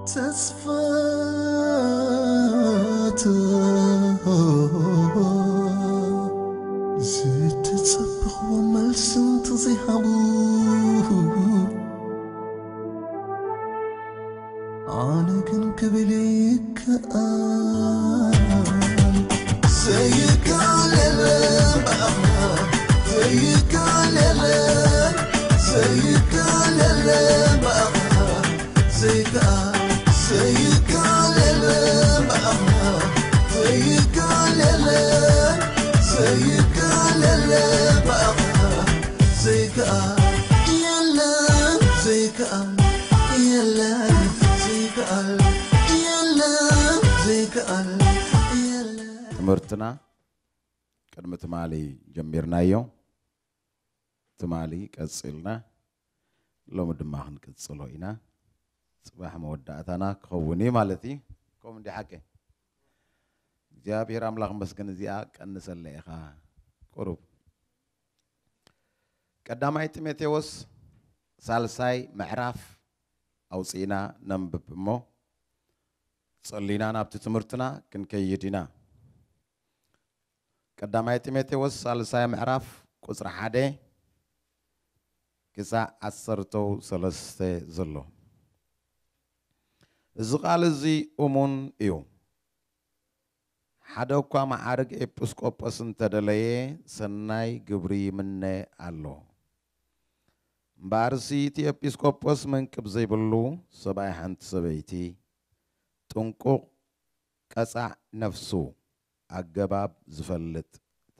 ተስፋ ትህቦ ዝተጸበኽዎ መልሲ እንተዘይሃቡ፣ ኣነ ግን ክብል ይከኣል። ዘይከኣል የለን ብኣኻ፣ ዘይከኣል የለን፣ ዘይከኣል የለን ብኣኻ። ዘይከኣል፣ ዘይከኣል የለን ብኣኻ፣ ዘይከኣል የለን፣ ዘይከኣል የለን ብኣኻ። ዘይከኣል የለን፣ ዘይከኣል የለን፣ ዘይከኣል የለን፣ ዘይከኣል የለን። ትምህርትና ቅድሚ ትማሊ ጀሚርናዮ። ትማሊ ቀጺልና፣ ሎሚ ድማ ክንቅጽሎ ኢና። ጽባሕ መወዳእታና ክኸውን እዩ ማለት እዩ። ከምኡ እንዲ ሓቂ እግዚኣብሔር ኣምላኽ መስገን። እዚኣ ቀንሰለ ኢኻ ቁሩብ። ቀዳማይ ጢሞቴዎስ ሳልሳይ ምዕራፍ ኣውጺእና ነንብብ እሞ፣ ጸሊና ናብቲ ትምህርትና ክንከይድ ኢና። ቀዳማይ ጢሞቴዎስ ሳልሳይ ምዕራፍ ቁጽሪ ሓደ ክሳዕ ዓሰርተው ሰለስተ ዘሎ። እዚ ቃል እዚ እሙን እዩ። ሓደ እኳ መዓርግ ኤጲስቆጶስ እንተደለየ፣ ሰናይ ግብሪ ይምነ ኣሎ። እምበኣርሲ እቲ ኤጲስቆጶስ መንቅብ ዘይብሉ፣ ሰብኣይ ሓንቲ ሰበይቲ፣ ጥንቁቕ፣ ቀጻዕ ነፍሱ፣ ኣገባብ ዝፈልጥ፣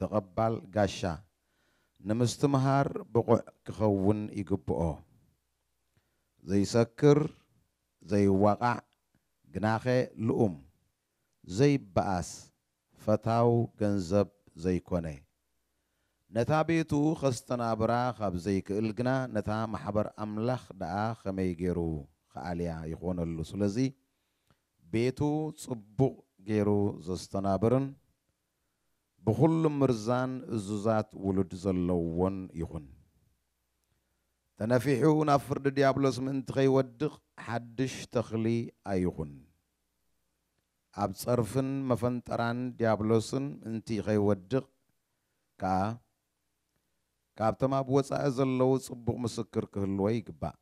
ተቐባል ጋሻ፣ ንምስትምሃር ብቑዕ ክኸውን ይግብኦ። ዘይሰክር፣ ዘይዋቓዕ፣ ግናኸ ልኡም፣ ዘይበኣስ፣ ፈታው ገንዘብ ዘይኮነ፣ ነታ ቤቱ ኸስተናብራ ኻብ ዘይክእል ግና፣ ነታ ማሕበር ኣምላኽ ደኣ ኸመይ ገይሩ ኸኣልያ ይኾነሉ? ስለዚ ቤቱ ጽቡቕ ገይሩ ዘስተናብርን ብኹሉ ምርዛን እዙዛት ውሉድ ዘለዎን ይኹን። ተነፊሑ ናብ ፍርዲ ዲያብሎስ ምእንቲ ኸይወድቕ ሓድሽ ተኽሊ ኣይኹን። ኣብ ጸርፍን መፈንጠራን ዲያብሎስን ምእንቲ ኸይወድቕ ከኣ፣ ካብቶም ኣብ ወጻኢ ዘለዉ ጽቡቕ ምስክር ክህልዎ ይግባእ።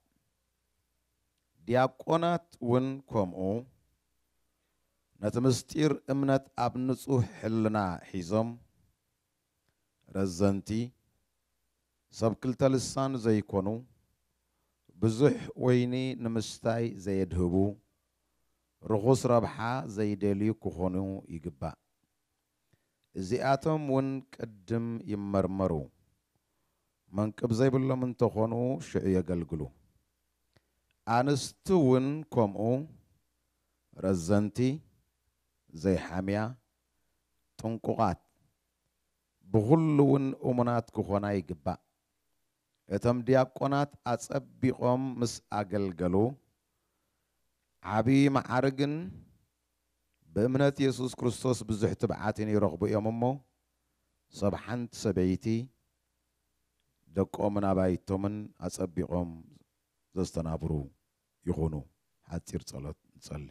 ዲያቆናት እውን ከምኡ፣ ነቲ ምስጢር እምነት ኣብ ንጹህ ሕልና ሒዞም፣ ረዘንቲ፣ ሰብ ክልተ ልሳን ዘይኮኑ፣ ብዙሕ ወይኒ ንምስታይ ዘየድህቡ፣ ርኹስ ረብሓ ዘይደልዩ ክኾኑ ይግባእ። እዚኣቶም እውን ቅድም ይመርመሩ። መንቅብ ዘይብሎም እንተኾኑ፣ ሽዑ የገልግሉ። ኣንስቲ እውን ከምኡ፣ ረዘንቲ፣ ዘይሓምያ፣ ጥንቁቓት፣ ብኹሉ እውን እሙናት ክኾና ይግባእ። እቶም ዲያቆናት ኣጸቢቖም ምስ ኣገልገሉ፣ ዓቢ መዓርግን ብእምነት የሱስ ክርስቶስ ብዙሕ ትብዓትን ይረኽቡ እዮም እሞ፣ ሰብ ሓንቲ ሰበይቲ ደቆምን ኣባይቶምን ኣጸቢቖም ዘስተናብሩ ይኹኑ። ሓጺር ጸሎት ንጸሊ።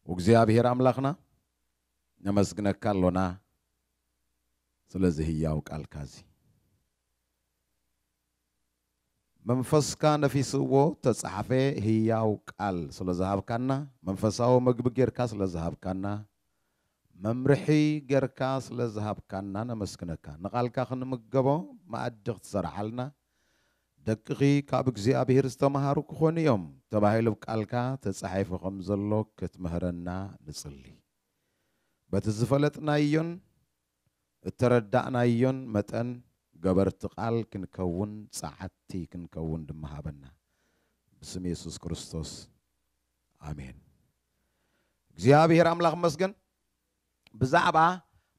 እግዚኣብሔር ኣምላኽና፣ ነመስግነካ ኣሎና ስለዚ ህያው ቃልካ እዚ። መንፈስካ ነፊስዎ ተጻሕፈ ህያው ቃል ስለ ዝሃብካና፣ መንፈሳዊ መግቢ ጌርካ ስለ ዝሃብካና፣ መምርሒ ጌርካ ስለ ዝሃብካና ነመስግነካ። ንቓልካ ክንምገቦ መኣዲ ክትሰርዓልና፣ ደቅኺ ካብ እግዚኣብሔር ዝተምሃሩ ክኾኑ እዮም ተባሂሉ ኣብ ቃልካ ተጻሒፉ ከም ዘሎ ክትምህረና ንጽሊ። በቲ ዝፈለጥናዮን እተረዳእናዮን መጠን ገበርቲ ቃል ክንከውን፣ ጸዓቲ ክንከውን ድማ ሃበና። ብስም የሱስ ክርስቶስ፣ ኣሜን። እግዚኣብሔር ኣምላኽ መስገን። ብዛዕባ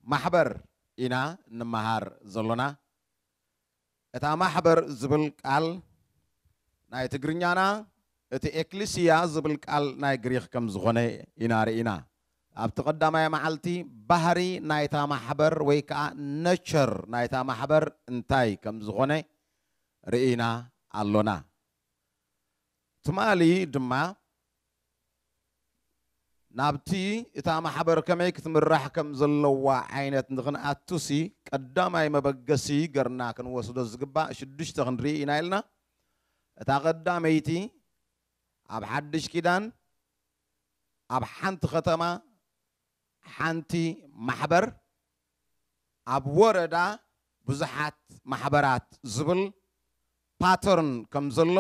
ማሕበር ኢና እንመሃር ዘሎና። እታ ማሕበር ዝብል ቃል ናይ ትግርኛና፣ እቲ ኤክሊሲያ ዝብል ቃል ናይ ግሪኽ ከም ዝኾነ ኢና ርኢና። ኣብቲ ቀዳማይ መዓልቲ ባህሪ ናይታ ማሕበር ወይ ከዓ ነቸር ናይታ ማሕበር እንታይ ከም ዝኾነ ርኢና ኣሎና። ትማሊ ድማ ናብቲ እታ ማሕበር ከመይ ክትምራሕ ከም ዘለዋ ዓይነት ንኽንኣቱሲ ቀዳማይ መበገሲ ገርና ክንወስዶ ዝግባእ ሽዱሽተ ክንርኢ ኢና ኢልና። እታ ቀዳመይቲ ኣብ ሓድሽ ኪዳን ኣብ ሓንቲ ከተማ ሓንቲ ማሕበር፣ ኣብ ወረዳ ብዙሓት ማሕበራት ዝብል ፓተርን ከም ዘሎ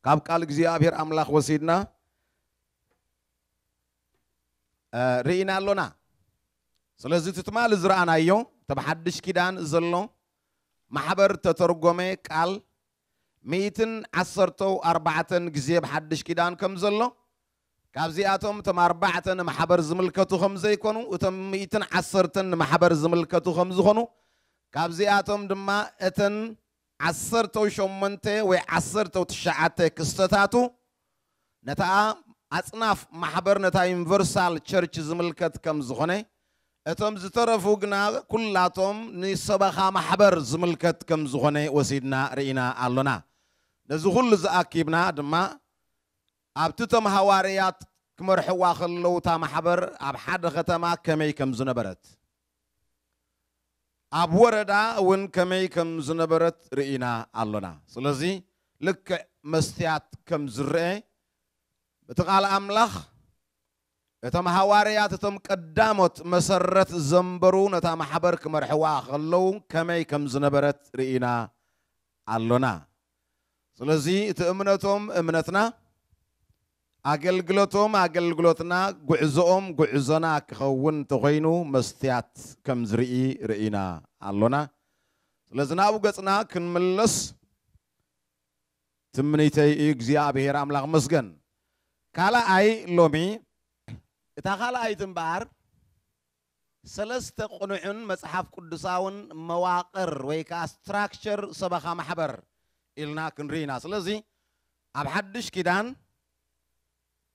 ካብ ቃል እግዚኣብሔር ኣምላኽ ወሲድና እ፣ ርኢና ኣሎና። ስለዚ እቲ ትማሊ ዝረኣናዮ እቲ ኣብ ሓድሽ ኪዳን ዘሎ ማሕበር ተተርጎመ ቃል ሚእትን ዓሰርተው ኣርባዕተን ግዜ ኣብ ሓድሽ ኪዳን ከም ዘሎ፣ ካብዚኣቶም እቶም ኣርባዕተ ንማሕበር ዝምልከቱ ከም ዘይኮኑ፣ እቶም ሚእትን ዓሰርተን ንማሕበር ዝምልከቱ ከም ዝኾኑ፣ ካብዚኣቶም ድማ እተን ዓሰርተው ሸሞንተ ወይ ዓሰርተው ትሽዓተ ክስተታቱ ነታ ኣጽናፍ ማሕበር፣ ነታ ዩኒቨርሳል ቸርች ዝምልከት ከም ዝኾነ፣ እቶም ዝተረፉ ግና ኩላቶም ንሰበኻ ማሕበር ዝምልከት ከም ዝኾነ ወሲድና ርኢና ኣሎና። ነዚ ኩሉ ዝኣኪብና ድማ ኣብቲ እቶም ሃዋርያት ክመርሕዋ ከለዉ እታ ማሕበር ኣብ ሓደ ከተማ ከመይ ከም ዝነበረት፣ ኣብ ወረዳ እውን ከመይ ከም ዝነበረት ርኢና ኣሎና። ስለዚ ልክዕ መስትያት ከም ዝረአ በቲ ቃል ኣምላኽ እቶም ሃዋርያት እቶም ቀዳሞት መሰረት ዘንበሩ ነታ ማሕበር ክመርሕዋ ከለዉ ከመይ ከም ዝነበረት ርኢና ኣሎና። ስለዚ እቲ እምነቶም እምነትና፣ ኣገልግሎቶም ኣገልግሎትና፣ ጉዕዞኦም ጉዕዞና ክኸውን እንተኾይኑ መስትያት ከም ዝርኢ ርኢና ኣሎና። ስለዚ ናብኡ ገጽና ክንምለስ ትምኒተይ እዩ። እግዚኣብሔር ኣምላኽ መስገን። ካልኣይ ሎሚ እታ ካልኣይቲ እምበኣር ሰለስተ ቅኑዕን መጽሓፍ ቅዱሳውን መዋቕር ወይ ከኣ ስትራክቸር ሰበኻ ማሕበር ኢልና ክንርኢ ኢና። ስለዚ ኣብ ሓድሽ ኪዳን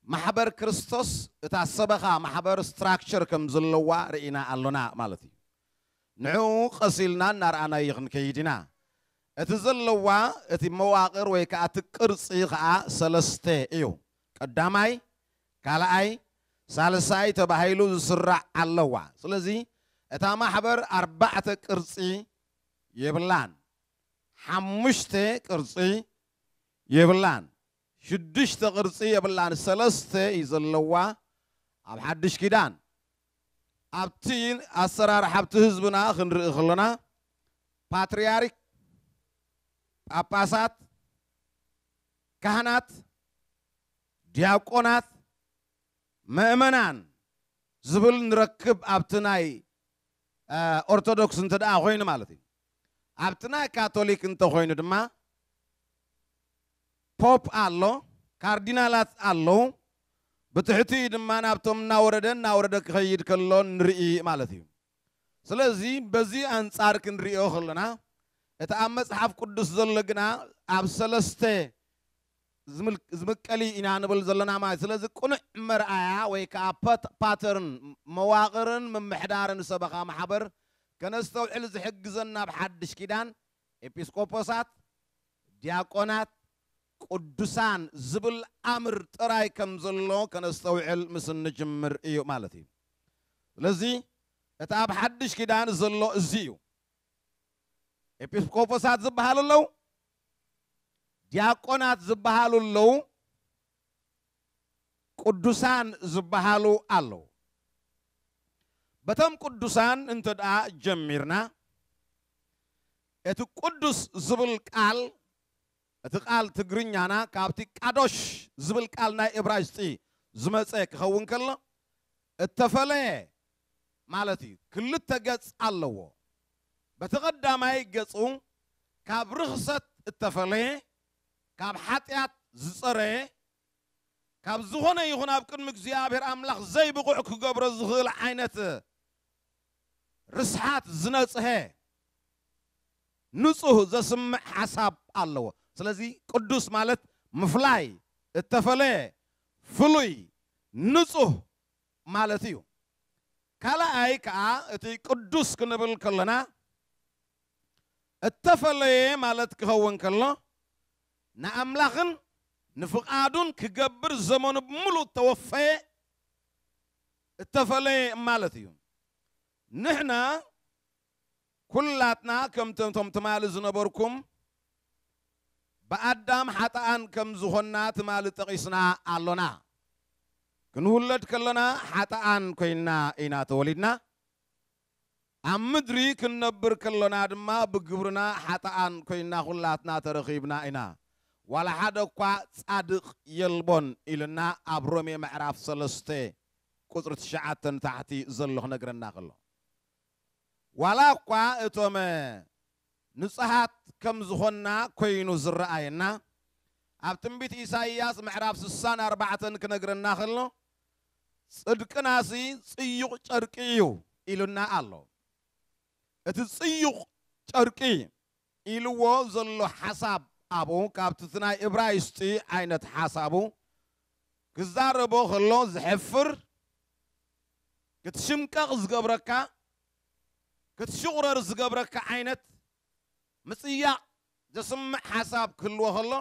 ማሕበር ክርስቶስ እታ ሰበኻ ማሕበር ስትራክቸር ከም ዘለዋ ርኢና ኣሎና ማለት እዩ። ንዕኡ ቀስ ኢልና እናረኣናዮ ክንከይድ ኢና። እቲ ዘለዋ እቲ መዋቕር ወይ ከኣ እቲ ቅርጺ ከኣ ሰለስተ እዩ። ቀዳማይ፣ ካልኣይ፣ ሳልሳይ ተባሂሉ ዝስራዕ ኣለዋ። ስለዚ እታ ማሕበር ኣርባዕተ ቅርጺ የብላን። ሓሙሽተ ቅርጺ የብላን። ሽዱሽተ ቅርጺ የብላን። ሰለስተ እዩ ዘለዋ ኣብ ሓድሽ ኪዳን። ኣብቲ ኣሰራርሓ ኣብቲ ህዝብና ክንርኢ ከለና ፓትርያርክ፣ ጳጳሳት፣ ካህናት፣ ዲያቆናት፣ ምእመናን ዝብል ንረክብ ኣብቲ ናይ እ፣ ኦርቶዶክስ እንተ ደኣ ኮይኑ ማለት እዩ። ኣብቲ ናይ ካቶሊክ እንተ ኮይኑ ድማ ፖፕ ኣሎ፣ ካርዲናላት ኣለዉ። ብትሕቲኡ ድማ ናብቶም እናወረደ እናወረደ ክኸይድ ከሎ ንርኢ ማለት እዩ። ስለዚ በዚ ኣንጻር ክንሪኦ ከለና እቲ ኣብ መጽሓፍ ቅዱስ ዘሎ ግና ኣብ ሰለስተ ዝምል- ዝምቀል ኢና ንብል ዘለና ማለት። ስለዚ ቅኑዕ መርኣያ ወይ ከዓ ፓት- ፓተርን መዋቕርን ምምሕዳርን ሰበኻ ማሕበር ከነስተውዕል ዝሕግዘና ኣብ ሓድሽ ኪዳን ኤጲስቆጶሳት፣ ዲያቆናት፣ ቅዱሳን ዝብል ኣምር ጥራይ ከም ዘሎ ከነስተውዕል ምስ እንጅምር እዩ ማለት እዩ። ስለዚ እቲ ኣብ ሓድሽ ኪዳን ዘሎ እዚ እዩ። ኤጲስቆጶሳት ዝበሃሉ ኣለዉ፣ ዲያቆናት ዝበሃሉ ኣለዉ፣ ቅዱሳን ዝበሃሉ ኣለዉ። በቶም ቅዱሳን እንተ ደኣ ጀሚርና፣ እቲ ቅዱስ ዝብል ቃል፣ እቲ ቃል ትግርኛና ካብቲ ቃዶሽ ዝብል ቃል ናይ እብራይስጢ ዝመጸ ክኸውን ከሎ፣ እተፈለየ ማለት እዩ። ክልተ ገጽ ኣለዎ። በቲ ቀዳማይ ገጹ ካብ ርኽሰት እተፈለየ፣ ካብ ሓጢኣት ዝጸረየ፣ ካብ ዝኾነ ይኹን ኣብ ቅድሚ እግዚኣብሔር ኣምላኽ ዘይብቑዕ ክገብሮ ዝኽእል ዓይነት ርስሓት ዝነጽሀ ንጹህ ዘስምዕ ሓሳብ ኣለዎ። ስለዚ ቅዱስ ማለት ምፍላይ፣ እተፈለየ፣ ፍሉይ፣ ንጹህ ማለት እዩ። ካልኣይ ከኣ እቲ ቅዱስ ክንብል ከለና እተፈለየ ማለት ክኸውን ከሎ ንኣምላኽን ንፍቓዱን ክገብር ዘመኑ ብምሉእ እተወፈየ እተፈለየ ማለት እዩ። ንሕና ኩላትና ከምቶም ትማሊ ዝነበርኩም ብኣዳም ሓጥኣን ከም ዝኾንና ትማሊ ጠቒስና ኣሎና። ክንውለድ ከለና ሓጥኣን ኮይንና ኢና ተወሊድና። ኣብ ምድሪ ክንነብር ከሎና ድማ ብግብርና ሓጥኣን ኮይንና ኩላትና ተረኺብና ኢና። ዋላ ሓደ እኳ ጻድቕ የልቦን ኢልና ኣብ ሮሜ ምዕራፍ ሰለስተ ቁጽሪ ትሽዓተ ንታሕቲ ዘሎ ክነግረና ከሎ። ዋላ እኳ እቶም ንጹሃት ከም ዝኾንና ኮይኑ ዝረኣየና፣ ኣብ ትንቢት ኢሳይያስ ምዕራፍ ስሳን ኣርባዕተን ክነግረና ከሎ፣ ጽድቅናሲ ጽዩቕ ጨርቂ እዩ ኢሉና ኣሎ። እቲ ጽዩቕ ጨርቂ ኢልዎ ዘሎ ሓሳብ ኣብኡ ካብቲ እቲ ናይ እብራይስጢ ዓይነት ሓሳቡ ክዛረቦ ከሎ፣ ዘሕፍር፣ ክትሽምቀቕ ዝገብረካ፣ ክትሽቑረር ዝገብረካ ዓይነት ምጽያቕ ዘስምዕ ሓሳብ ክህልዎ ከሎ፣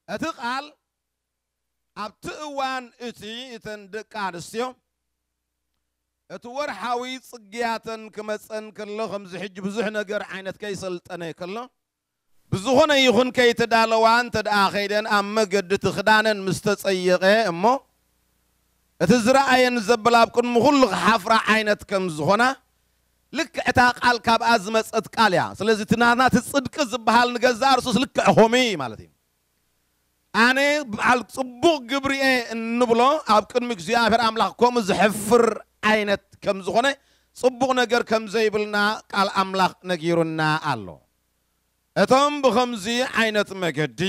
እቲ ቃል ኣብቲ እዋን እቲ እተን ደቂ ኣንስትዮ እቲ ወርሓዊ ጽግያተን ክመጸን ከሎ፣ ከምዚ ሕጂ ብዙሕ ነገር ዓይነት ከይሰልጠነ ከሎ፣ ብዝኾነ ይኹን ከይተዳለዋ እንተ ደኣ ኸይደን ኣብ መገዲ እቲ ክዳነን ምስ ተጸየቐ እሞ፣ እቲ ዝረኣየን ዘብል ኣብ ቅድሚ ኩሉ ክሓፍራ ዓይነት ከም ዝኾና፣ ልክዕ እታ ቃል ካብኣ ዝመጸት ቃል እያ። ስለዚ እቲ ናትና እቲ ጽድቂ ዝበሃል ንገዛእ ርሱስ ልክዕ ኸምኡ እዩ ማለት እዩ። ኣነ በዓል ጽቡቕ ግብሪ እየ እንብሎ ኣብ ቅድሚ እግዚኣብሔር ኣምላኽ ከምኡ ዘሕፍር ዓይነት ከም ዝኾነ፣ ጽቡቕ ነገር ከም ዘይብልና ቃል ኣምላኽ ነጊሩና ኣሎ። እቶም ብኸምዚ ዓይነት መገዲ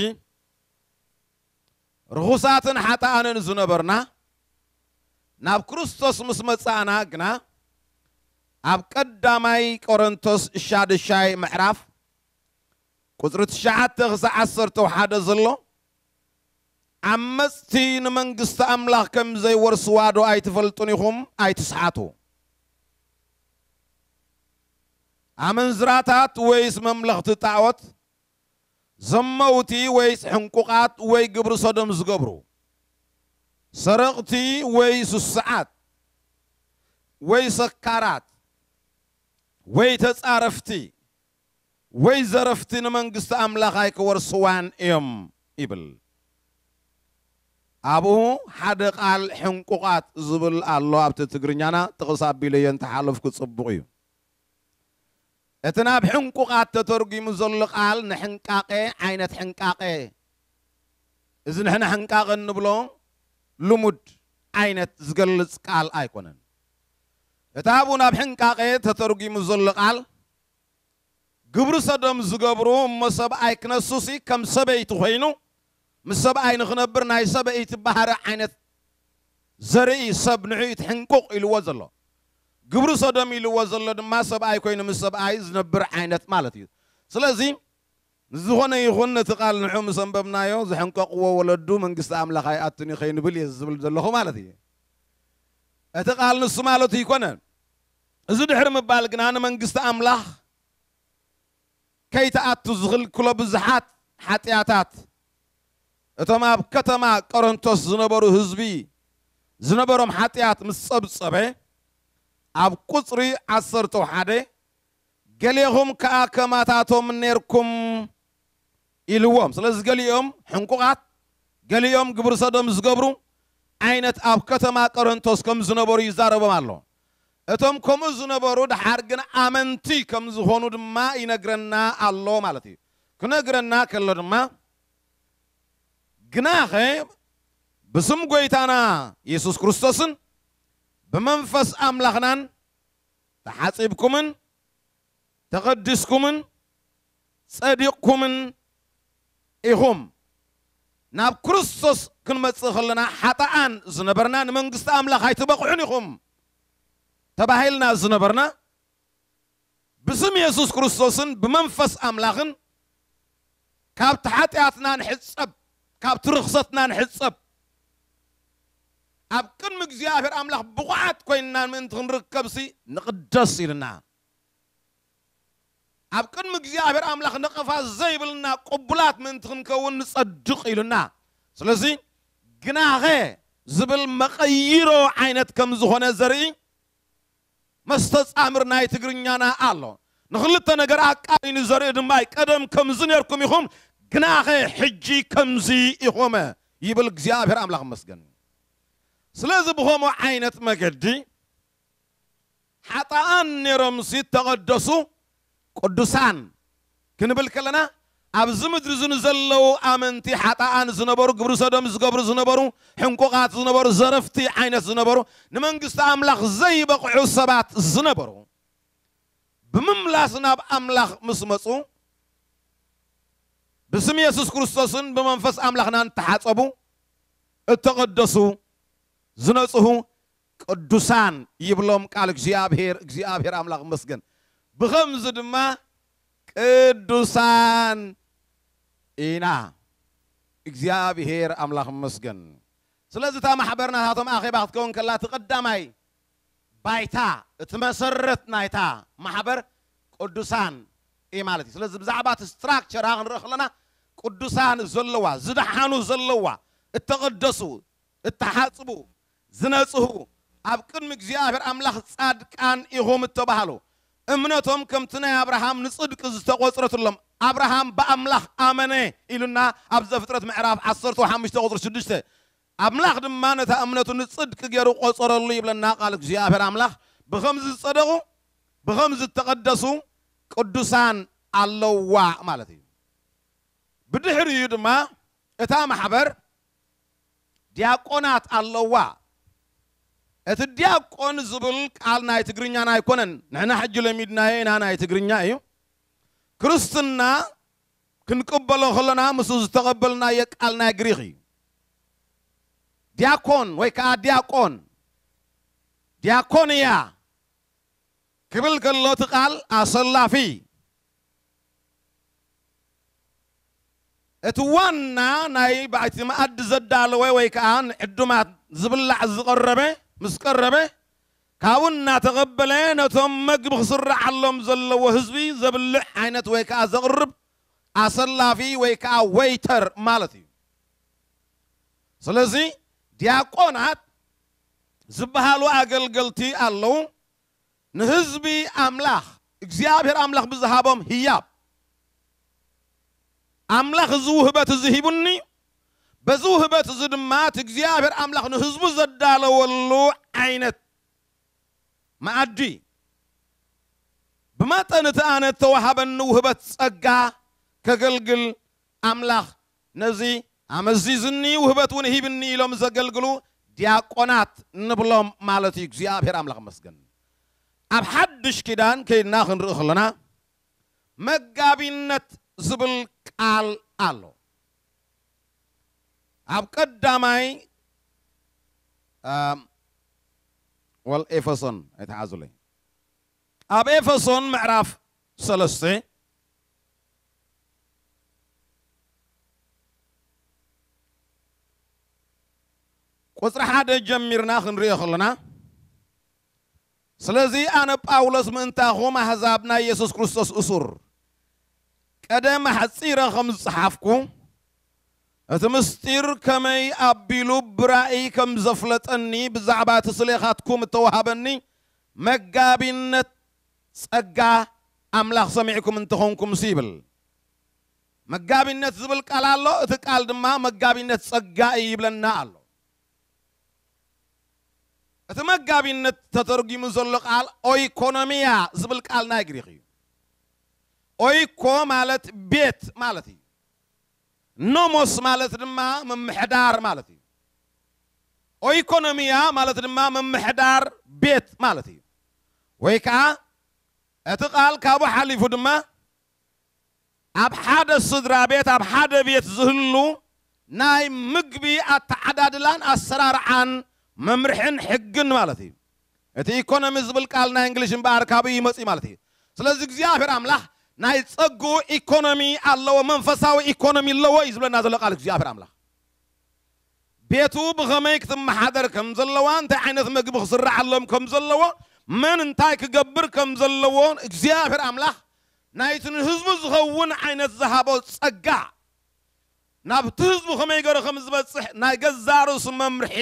ርኹሳትን ሓጥኣንን ዝነበርና፣ ናብ ክርስቶስ ምስ መጻእና ግና፣ ኣብ ቀዳማይ ቆሮንቶስ ሻድሻይ ምዕራፍ ቁጽሪ ትሽዓተ ክሳዕ ዓሰርተ ሓደ ዘሎ፣ ዓመጽቲ ንመንግስቲ ኣምላኽ ከም ዘይወርስዋ ዶ ኣይትፈልጡን ኢኹም? ኣይትስሓቱ። ኣመንዝራታት ወይስ መምለኽቲ ጣዖት? ዘመውቲ ወይስ ሕንቁቓት ወይ ግብሪ ሰዶም ዝገብሩ? ሰረቕቲ ወይ ስሱዓት ወይ ሰካራት ወይ ተጻረፍቲ ወይ ዘረፍቲ ንመንግስቲ ኣምላኽ ኣይክወርስዋን እዮም ይብል። ኣብኡ ሓደ ቃል ሕንቁቓት ዝብል ኣሎ። ኣብቲ ትግርኛና ጥቕስ ኣቢለዮ እንተሓለፍኩ ጽቡቕ እዩ። እቲ ናብ ሕንቁቓት ተተርጒሙ ዘሎ ቃል ንሕንቃቐ ዓይነት ሕንቃቐ፣ እዚ ንሕና ሕንቃቐ እንብሎ ልሙድ ዓይነት ዝገልጽ ቃል ኣይኮነን። እቲ ኣብኡ ናብ ሕንቃቐ ተተርጒሙ ዘሎ ቃል፣ ግብሪ ሰዶም ዝገብሩ እሞ ሰብኣይ ክነሱሲ ከም ሰበይቲ ኮይኑ፣ ምስ ሰብኣይ ንኽነብር ናይ ሰበይቲ ባህሪ ዓይነት ዘርኢ ሰብ ንዑ እዩ እቲ ሕንቁቕ ኢልዎ ዘሎ። ግብሪ ሰዶም ኢልዎ ዘሎ ድማ ሰብኣይ ኮይኑ ምስ ሰብኣይ ዝነብር ዓይነት ማለት እዩ። ስለዚ፣ ዝኾነ ይኹን ነቲ ቃል ንዑ ምስ ኣንበብናዮ፣ ዝሕንቀቕዎ ወለዱ መንግስቲ ኣምላኽ ኣይኣቱን እዩ ከይንብል እየ ዝብል ዘለኹ ማለት እዩ። እቲ ቃል ንሱ ማለቱ ኣይኮነን። እዚ ድሕሪ ምባል ግና ንመንግስቲ ኣምላኽ ከይትኣቱ ዝኽልክሎ ብዙሓት ሓጢኣታት፣ እቶም ኣብ ከተማ ቆሮንቶስ ዝነበሩ ህዝቢ ዝነበሮም ሓጢኣት ምስ ጸብጸበ፣ ኣብ ቁጽሪ ዓሰርተ ሓደ፣ "ገሊኹም ከኣ ከማታቶም ኔርኩም" ኢልዎም። ስለዚ ገሊኦም ሕንቁቓት፣ ገሊኦም ግብሪ ሰዶም ዝገብሩ ዓይነት ኣብ ከተማ ቆሮንቶስ ከም ዝነበሩ ይዛረቦም ኣሎ። እቶም ከምኡ ዝነበሩ ደሓር ግን ኣመንቲ ከም ዝኾኑ ድማ ይነግረና ኣሎ ማለት እዩ። ክነግረና ከሎ ድማ፣ "ግናኸ ብስም ጐይታና የሱስ ክርስቶስን ብመንፈስ ኣምላኽናን ተሓጺብኩምን ተቐዲስኩምን ጸዲቕኩምን ኢኹም። ናብ ክርስቶስ ክንመጽእ ከለና ሓጥኣን ዝነበርና ንመንግስቲ ኣምላኽ ኣይትበቕዑን ኢኹም ተባሂልና ዝነበርና፣ ብስም የሱስ ክርስቶስን ብመንፈስ ኣምላኽን ካብቲ ሓጢኣትና ንሕጸብ፣ ካብቲ ርኽሰትና ንሕጸብ፣ ኣብ ቅድሚ እግዚኣብሔር ኣምላኽ ብቑዓት ኮይንና ምእንቲ ክንርከብሲ ንቕደስ" ኢልና። ኣብ ቅድሚ እግዚኣብሔር ኣምላኽ ነቐፋ ዘይብልና ቅቡላት ምእንቲ ክንከውን ንጸድቕ ኢሉና። ስለዚ፣ "ግናኸ ዝብል መቐይሮ ዓይነት ከም ዝኾነ ዘርኢ መስተጻምር ናይ ትግርኛና ኣሎ። ንኽልተ ነገር ኣቃሪኑ ዘርኢ ድማ እዩ። ቀደም ከምዚ ነርኩም ኢኹም፣ ግናኸ ሕጂ ከምዚ ኢኹም ይብል እግዚኣብሔር ኣምላኽ ይመስገን። ስለዚ ብኸምኡ ዓይነት መገዲ ሓጥኣን ነይሮምሲ እተቐደሱ ቅዱሳን ክንብል ከለና፣ ኣብዚ ምድሪ እዚ ንዘለዉ ኣመንቲ ሓጥኣን ዝነበሩ፣ ግብሪ ሰዶም ዝገብሩ ዝነበሩ፣ ሕንቁቓት ዝነበሩ፣ ዘረፍቲ ዓይነት ዝነበሩ፣ ንመንግስቲ ኣምላኽ ዘይበቕዑ ሰባት ዝነበሩ፣ ብምምላስ ናብ ኣምላኽ ምስ መጹ፣ ብስም የሱስ ክርስቶስን ብመንፈስ ኣምላኽናን እተሓጸቡ፣ እተቐደሱ፣ ዝነጽሁ ቅዱሳን ይብሎም ቃል እግዚኣብሔር። እግዚኣብሔር ኣምላኽ ይመስገን። ብኸምዚ ድማ ቅዱሳን ኢና። እግዚኣብሔር ኣምላኽ ይመስገን። ስለዚ እታ ማሕበር ናታቶም ኣኼባ ክትከውን ከላ፣ እቲ ቀዳማይ ባይታ፣ እቲ መሰረት ናይታ ማሕበር ቅዱሳን እዩ ማለት እዩ። ስለዚ ብዛዕባ እቲ ስትራክቸራ ክንርኢ ከለና፣ ቅዱሳን ዘለዋ፣ ዝደሓኑ ዘለዋ፣ እተቐደሱ፣ እተሓጽቡ፣ ዝነጽሁ፣ ኣብ ቅድሚ እግዚኣብሔር ኣምላኽ ጻድቃን ኢኹም እተባህሉ፣ እምነቶም ከምቲ ናይ ኣብርሃም ንጽድቂ ዝተቖጽረትሎም፣ ኣብርሃም ብኣምላኽ ኣመነ ኢሉና ኣብ ዘፍጥረት ምዕራፍ ዓሰርተ ሓሙሽተ ቁጽሪ ሽዱሽተ። ኣምላኽ ድማ ነታ እምነቱ ንጽድቂ ገይሩ ቆጸረሉ ይብለና ቃል እግዚኣብሔር ኣምላኽ። ብኸምዚ ዝጸደቑ፣ ብኸምዚ ዝተቐደሱ ቅዱሳን ኣለዋ ማለት እዩ። ብድሕሪኡ ድማ እታ ማሕበር ዲያቆናት ኣለዋ። እቲ ዲያቆን ዝብል ቃል ናይ ትግርኛና ኣይኮነን። ንሕና ሕጂ ለሚድናዮ ኢና፣ ናይ ትግርኛ እዩ። ክርስትና ክንቅበሎ ከለና ምስኡ ዝተቐበልናዮ ቃል ናይ ግሪኽ እዩ። ዲያኮን ወይ ከዓ ዲያቆን፣ ዲያቆንያ ክብል ከሎ እቲ ቃል ኣሰላፊ፣ እቲ ዋና ናይ ባዕቲ መኣዲ ዘዳለወ ወይ ከዓ ንዕዱማት ዝብላዕ ዝቐረበ፣ ምስ ቀረበ፣ ካብኡ እናተቐበለ ነቶም መግቢ ክስረዓሎም ዘለዎ ህዝቢ ዘብልዕ ዓይነት ወይ ከዓ ዘቕርብ ኣሰላፊ ወይ ከዓ ወይተር ማለት እዩ። ስለዚ ዲያቆናት ዝበሃሉ ኣገልገልቲ ኣለዉ። ንህዝቢ ኣምላኽ እግዚኣብሔር ኣምላኽ ብዝሃቦም ህያብ፣ ኣምላኽ እዚ ውህበት እዚ ሂቡኒ፣ በዚ ውህበት እዚ ድማ እቲ እግዚኣብሔር ኣምላኽ ንህዝቡ ዘዳለወሉ ዓይነት መኣዲ፣ ብመጠን እቲ ኣነ እተዋሃበኒ ውህበት ጸጋ ከገልግል ኣምላኽ ነዚ ኣመዚዝኒ፣ ውህበት እውን ሂብኒ ኢሎም ዘገልግሉ ዲያቆናት ንብሎም ማለት እዩ። እግዚኣብሔር ኣምላኽ ይመስገን። ኣብ ሓድሽ ኪዳን ከይድና ክንርኢ ከለና፣ መጋቢነት ዝብል ቃል ኣሎ። ኣብ ቀዳማይ፣ ኣም፣ ወል ኤፌሶን ኣይትሓዙለይ። ኣብ ኤፌሶን ምዕራፍ ሰለስተ ቁጽሪ ሓደ ጀሚርና ክንሪኦ ከለና፣ ስለዚ ኣነ ጳውሎስ ምእንታኹም ኣሕዛብ ናይ የሱስ ክርስቶስ እሱር፣ ቀደም ኣሕጺረ ከም ዝጸሓፍኩ፣ እቲ ምስጢር ከመይ ኣቢሉ ብራእይ ከም ዘፍለጠኒ ብዛዕባ እቲ ስሌኻትኩም እተዋሃበኒ መጋቢነት ጸጋ ኣምላኽ ሰሚዕኩም እንተኾንኩምሲ ይብል። መጋቢነት ዝብል ቃል ኣሎ። እቲ ቃል ድማ መጋቢነት ጸጋ እዩ ይብለና ኣሎ። እቲ መጋቢነት ተተርጒሙ ዘሎ ቃል ኦይኮኖሚያ ዝብል ቃል ናይ ግሪኽ እዩ። ኦይኮ ማለት ቤት ማለት እዩ። ኖሞስ ማለት ድማ ምምሕዳር ማለት እዩ። ኦይኮኖሚያ ማለት ድማ ምምሕዳር ቤት ማለት እዩ። ወይ ከዓ እቲ ቃል ካብኡ ሓሊፉ ድማ ኣብ ሓደ ስድራ ቤት፣ ኣብ ሓደ ቤት ዝህሉ ናይ ምግቢ ኣተዓዳድላን ኣሰራርዓን መምርሕን ሕግን ማለት እዩ። እቲ ኢኮኖሚ ዝብል ቃል ናይ እንግሊሽ እምበኣር ካብኡ ይመጽእ ማለት እዩ። ስለዚ እግዚኣብሔር ኣምላኽ ናይ ጸግኡ ኢኮኖሚ ኣለዎ፣ መንፈሳዊ ኢኮኖሚ ኣለዎ እዩ ዝብለና ዘሎ ቃል እግዚኣብሔር ኣምላኽ። ቤቱ ብኸመይ ክትመሓደር ከም ዘለዋ፣ እንታይ ዓይነት ምግቢ ክስርዓሎም ከም ዘለዎ፣ መን እንታይ ክገብር ከም ዘለዎ እግዚኣብሔር ኣምላኽ ናይቲ ንህዝቡ ዝኸውን ዓይነት ዝሃቦ ጸጋ፣ ናብቲ ህዝቡ ከመይ ገይሩ ከም ዝበጽሕ ናይ ገዛእ ርእሱ መምርሒ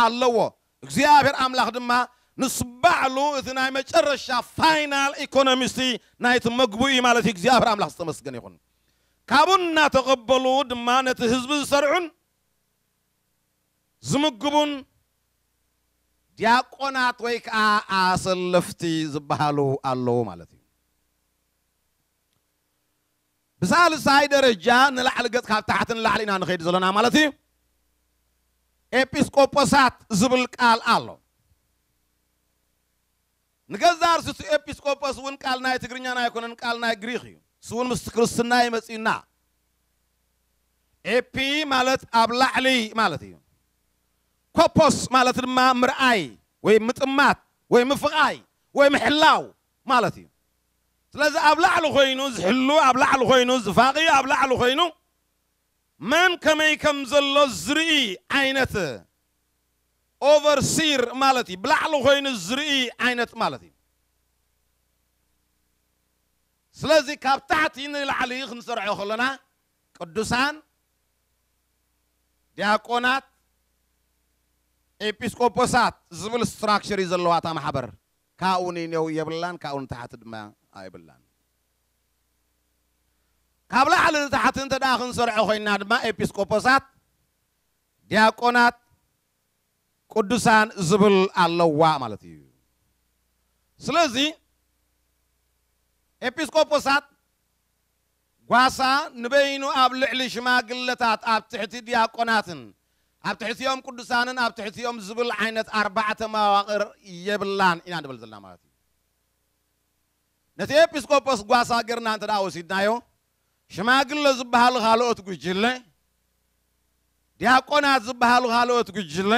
ኣለዎ። እግዚኣብሔር ኣምላኽ ድማ ንሱ ባዕሉ እቲ ናይ መጨረሻ ፋይናል ኢኮኖሚስቲ ናይቲ መግቡ እዩ ማለት እዩ። እግዚኣብሔር ኣምላኽ ዝተመስገነ ይኹን። ካብኡ እናተቐበሉ ድማ ነቲ ህዝቢ ዝሰርዑን ዝምግቡን ዲያቆናት ወይ ከዓ ኣሰለፍቲ ዝበሃሉ ኣለዉ ማለት እዩ። ብሳልሳይ ደረጃ ንላዕሊ ገጽ ካብ ታሕቲ ንላዕሊ ኢና ንኸይድ ዘለና ማለት እዩ። ኤጲስቆጶሳት ዝብል ቃል ኣሎ። ንገዛ ርእሱ እቲ ኤጲስቆጶስ እውን ቃል ናይ ትግርኛና ኣይኮነን፣ ቃል ናይ ግሪኽ እዩ። እሱ እውን ምስቲ ክርስትና ይመጽእና። ኤፒ ማለት ኣብ ላዕሊ ማለት እዩ። ኮፖስ ማለት ድማ ምርኣይ ወይ ምጥማት ወይ ምፍቓይ ወይ ምሕላው ማለት እዩ። ስለዚ ኣብ ላዕሊ ኮይኑ ዝሕሉ፣ ኣብ ላዕሊ ኮይኑ ዝፋቒ፣ ኣብ ላዕሊ ኮይኑ መን ከመይ ከም ዘሎ ዝርኢ ዓይነት ኦቨርሲር ማለት እዩ። ብላዕሊ ኮይኑ ዝርኢ ዓይነት ማለት እዩ። ስለዚ ካብ ታሕቲ ንላዕሊ ክንሰርዖ ከለና ቅዱሳን፣ ዲያቆናት፣ ኤጲስቆጶሳት ዝብል ስትራክቸር እዩ ዘለዋ እታ ማሕበር። ካብኡ ንኔው የብላን፣ ካብኡ ንታሕቲ ድማ ኣይብላን። ካብ ላዕሊ ንታሕቲ እንተ ደኣ ክንሰርዖ ኮይና ድማ ኤጲስቆጶሳት፣ ዲያቆናት፣ ቅዱሳን ዝብል ኣለዋ ማለት እዩ። ስለዚ ኤጲስቆጶሳት ጓሳ ንበይኑ ኣብ ልዕሊ ሽማግለታት፣ ኣብ ትሕቲ ዲያቆናትን ኣብ ትሕቲኦም ቅዱሳንን ኣብ ትሕቲኦም ዝብል ዓይነት ኣርባዕተ መዋቕር የብላን ኢና ንብል ዘለና ማለት እዩ። ነቲ ኤጲስቆጶስ ጓሳ ገርና እንተ ደኣ ወሲድናዮ፣ ሽማግለ ዝበሃሉ ካልኦት ጉጅለ፣ ዲያቆናት ዝበሃሉ ካልኦት ጉጅለ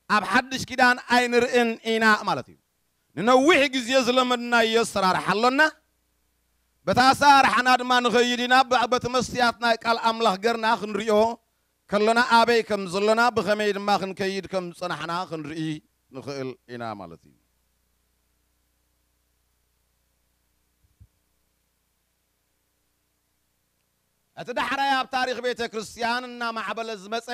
ኣብ ሓድሽ ኪዳን ኣይንርእን ኢና ማለት እዩ። ንነዊሕ ግዜ ዝለመድናዮ ኣሰራርሓ ኣሎና። በታ ኣሰራርሓና ድማ ንኸይድ ኢና። ብ-፣ በቲ መስትያት ናይ ቃል ኣምላኽ ገርና ክንሪኦ ከሎና ኣበይ ከም ዘሎና፣ ብኸመይ ድማ ክንከይድ ከም ዝጸናሕና ክንርኢ ንኽእል ኢና ማለት እዩ። እቲ ዳሕራይ ኣብ ታሪኽ ቤተ ክርስቲያን እናማዕበለ ዝመጸ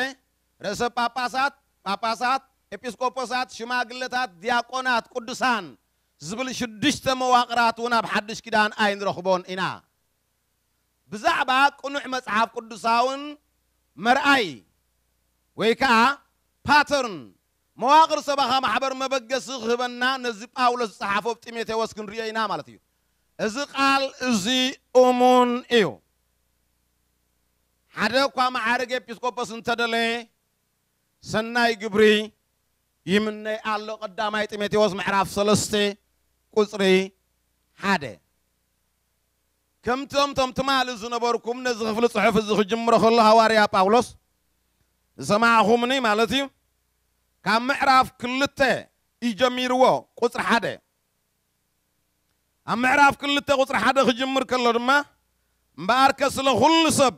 ርእሰ ጳጳሳት፣ ጳጳሳት፣ ኤጲስቆጶሳት፣ ሽማግለታት፣ ዲያቆናት፣ ቅዱሳን ዝብል ሽዱሽተ መዋቕራት እውን ኣብ ሓድሽ ኪዳን ኣይንረኽቦን ኢና። ብዛዕባ ቅኑዕ መጽሓፍ ቅዱሳውን መርኣይ ወይ ከዓ ፓተርን መዋቕር ሰበኻ ማሕበር መበገሲ ክህበና ነዚ ጳውሎስ ዝጸሓፎ ኣብ ጢሞቴዎስ ክንርእዮ ኢና ማለት እዩ። እዚ ቃል እዚ እሙን እዩ። ሓደ እኳ መዓርግ ኤጲስቆጶስ እንተደለየ ሰናይ ግብሪ ይምነይ ኣሎ። ቀዳማይ ጢሞቴዎስ ምዕራፍ ሰለስተ ቁጽሪ ሓደ። ከምቶም ቶም ትማሊ ዝነበርኩም ነዚ ክፍሊ ጽሑፍ እዚ ክጅምሮ ከሎ ሃዋርያ ጳውሎስ ዝሰማዕኹምኒ ማለት እዩ። ካብ ምዕራፍ ክልተ እዩ ጀሚርዎ ቁጽሪ ሓደ። ኣብ ምዕራፍ ክልተ ቁጽሪ ሓደ ክጅምር ከሎ ድማ እምበኣርከ ስለ ኩሉ ሰብ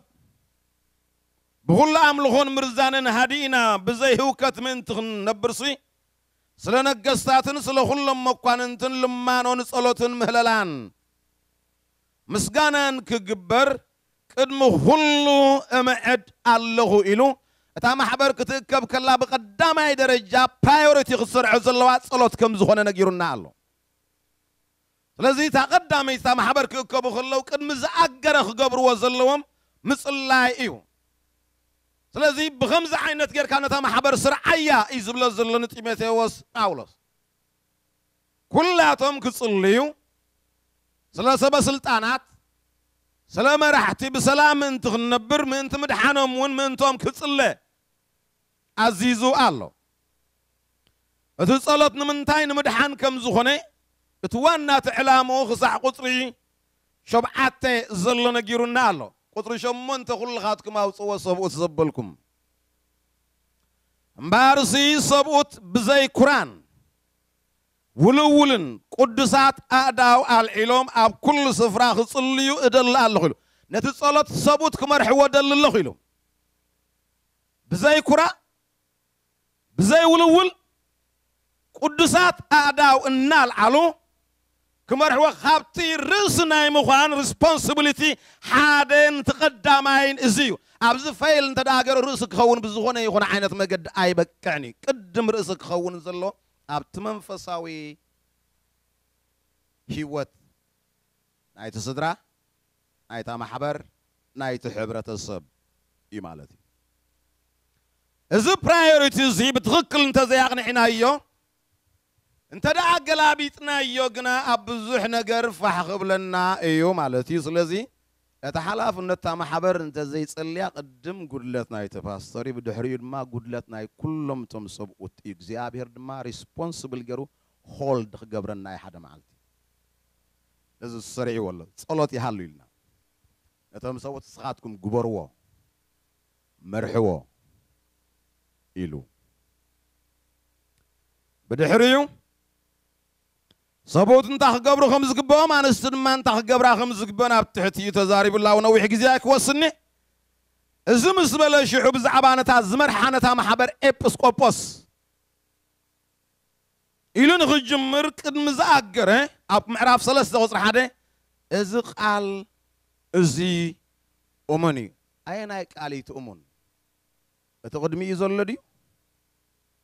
ብኹሉ ኣምልኾን ምርዛንን ሃዲእና ብዘይ ህውከት ምእንቲ ክንነብርሲ ስለ ነገስታትን ስለ ኩሎም መኳንንትን ልማኖን ጸሎትን ምህለላን ምስጋናን ክግበር ቅድሚ ኩሉ እምዕድ ኣለኹ ኢሉ እታ ማሕበር ክትእከብ ከላ ብቐዳማይ ደረጃ ፕራዮሪቲ ክትሰርዖ ዘለዋ ጸሎት ከም ዝኾነ ነጊሩና ኣሎ። ስለዚ እታ ቀዳመይቲ እታ ማሕበር ክእከቡ ከለዉ ቅድሚ ዝኣገረ ክገብርዎ ዘለዎም ምጽላይ እዩ። ስለዚ ብኸምዚ ዓይነት ጌርካ ነታ ማሕበር ስርዓያ እዩ ዝብሎ ዘሎ ንጢሞቴዎስ ጳውሎስ። ኩላቶም ክጽልዩ ስለ ሰበ ስልጣናት፣ ስለ መራሕቲ ብሰላም ምእንቲ ክንነብር፣ ምእንቲ ምድሓኖም እውን ምእንቶም ክጽለ ኣዚዙ ኣሎ። እቲ ጸሎት ንምንታይ ንምድሓን ከም ዝኾነ እቲ ዋና እቲ ዕላምኡ ክሳዕ ቁጽሪ ሸብዓተ ዘሎ ነጊሩና ኣሎ። ቁጽሪ ሸሞንተ ኩልኻትኩም ኣውጽዎ ሰብኡት ዘበልኩም። እምበኣርሲ ሰብኡት ብዘይ ኩራን ውልውልን ቅዱሳት ኣእዳው ኣልዒሎም ኣብ ኩሉ ስፍራ ክጽልዩ እደሊ ኣለኹ ኢሉ። ነቲ ጸሎት ሰብኡት ክመርሕዎ ደሊ ኣለኹ ኢሉ። ብዘይ ኩራ፣ ብዘይ ውልውል ቅዱሳት ኣእዳው እናልዓሉ ክመርሕዎ ካብቲ ርእሲ ናይ ምዃን ሪስፖንሲቢሊቲ ሓደ ንቲ ቀዳማይን እዚ እዩ። ኣብዚ ፈይል እንተ ደኣ ገይሩ ርእሲ ክኸውን ብዝኾነ ይኹን ዓይነት መገዲ ኣይበቅዕን እዩ። ቅድም ርእሲ ክኸውን ዘሎ ኣብቲ መንፈሳዊ ህይወት ናይቲ ስድራ፣ ናይታ ማሕበር፣ ናይቲ ሕብረተሰብ እዩ ማለት እዩ። እዚ ፕራዮሪቲ እዚ ብትኽክል እንተዘይኣቕኒዕናዮ፣ እንተ ደኣ ኣገላቢጥናዮ ግና ኣብ ብዙሕ ነገር ፋሕ ክብለና እዩ ማለት እዩ። ስለዚ እቲ ሓላፍነት እታ ማሕበር እንተዘይጸልያ ቅድም ጉድለት ናይቲ ፓስተር እዩ፣ ብድሕሪኡ ድማ ጉድለት ናይ ኩሎም እቶም ሰብኡት እዩ። እግዚኣብሔር ድማ ሪስፖንስብል ገይሩ ሆልድ ክገብረና እዩ ሓደ መዓልቲ። እዚ ዝሰሪዕዎ ኣሎ ጸሎት ይሃሉ ኢልና ነቶም ሰብኡት ንስኻትኩም ግበርዎ፣ መርሕዎ ኢሉ። ብድሕሪኡ ሰብኡት እንታይ ክገብሩ ከም ዝግብኦም፣ ኣንስቲ ድማ እንታይ ክገብራ ከም ዝግብኦን ኣብ ትሕቲ እዩ ተዛሪቡ ኣሎ። ኣብ ነዊሕ ግዜ ኣይክወስኒ። እዚ ምስ በለ ሽዑ ብዛዕባ ነታ ዝመርሓ ነታ ማሕበር ኤጲስቆጶስ ኢሉ ንኽጅምር ቅድሚ ዝኣገረ ኣብ ምዕራፍ ሰለስተ ቁጽሪ ሓደ እዚ ቃል እዚ እሙን እዩ። ኣየናይ ቃል እዩ እቲ እሙን? እቲ ቅድሚኡ ዘሎ ድዩ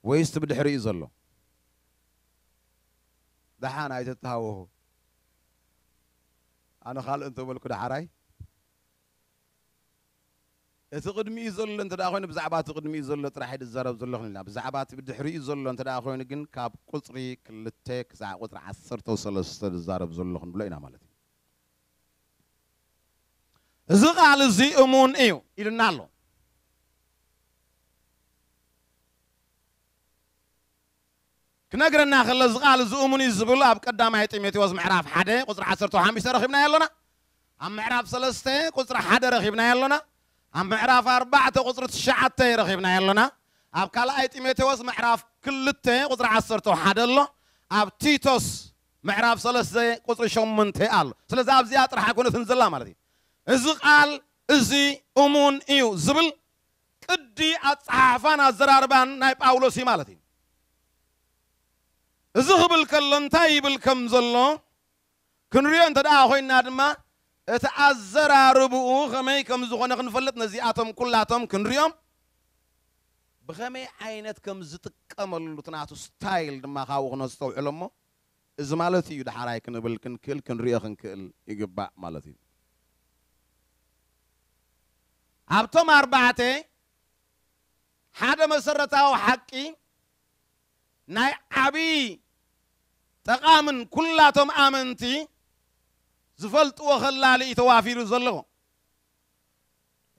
ወይስ እቲ ብድሕሪኡ ዘሎ? ደሓን ኣይትተሃወኹ። ኣነ ካልእ እንተበልኩ ደሓራይ እቲ ቅድሚኡ ዘሎ እንተ ደኣ ኮይኑ ብዛዕባ እቲ ቅድሚኡ ዘሎ ጥራሕ እየ ዝዛረብ ዘለኹ ኢልና። ብዛዕባ እቲ ብድሕሪኡ ዘሎ እንተ ደኣ ኮይኑ ግን ካብ ቁጽሪ ክልተ ክሳዕ ቁጽሪ ዓሰርተ ሰለስተ ዝዛረብ ዘለኹ ንብሎ ኢና ማለት እዩ። እዚ ቃል እዚ እሙን እዩ ኢልና ኣሎ። ክነግረና ከሎ እዚ ቃል እዚ እሙን እዩ ዝብል ኣብ ቀዳማይ ጢሞቴዎስ ምዕራፍ ሓደ ቁጽሪ ዓሰርተ ሓሙሽተ ረኺብናዮ ኣለና። ኣብ ምዕራፍ ሰለስተ ቁጽሪ ሓደ ረኺብናዮ ኣለና። ኣብ ምዕራፍ ኣርባዕተ ቁጽሪ ትሽዓተ ረኺብናዮ ኣለና። ኣብ ካልኣይ ጢሞቴዎስ ምዕራፍ ክልተ ቁጽሪ ዓሰርተ ሓደ ኣሎ። ኣብ ቲቶስ ምዕራፍ ሰለስተ ቁጽሪ ሸሞንተ ኣሎ። ስለዚ ኣብዚኣ ጥራሕ ኣይኮነትን ዘላ ማለት እዩ። እዚ ቃል እዚ እሙን እዩ ዝብል ቅዲ ኣጸሓሕፋን ኣዘራርባን ናይ ጳውሎስ እዩ ማለት እዩ። እዚ ክብል ከሎ እንታይ ይብል ከም ዘሎ ክንሪኦ እንተ ደኣ ኮይንና ድማ እቲ ኣዘራርብኡ ከመይ ከም ዝኾነ ክንፈልጥ ነዚኣቶም ኩላቶም ክንሪኦም ብኸመይ ዓይነት ከም ዝጥቀመሉ እቲ ናቱ ስታይል ድማ ካብኡ ክነስተውዕሎ እሞ እዚ ማለት እዩ ደሓራይ ክንብል ክንክእል ክንሪኦ ክንክእል ይግባእ ማለት እዩ። ኣብቶም ኣርባዕተ ሓደ መሰረታዊ ሓቂ ናይ ዓብዪ ጠቓምን ኩላቶም ኣመንቲ ዝፈልጥዎ ከላሊ እዩ ተዋፊሩ ዘለዎ።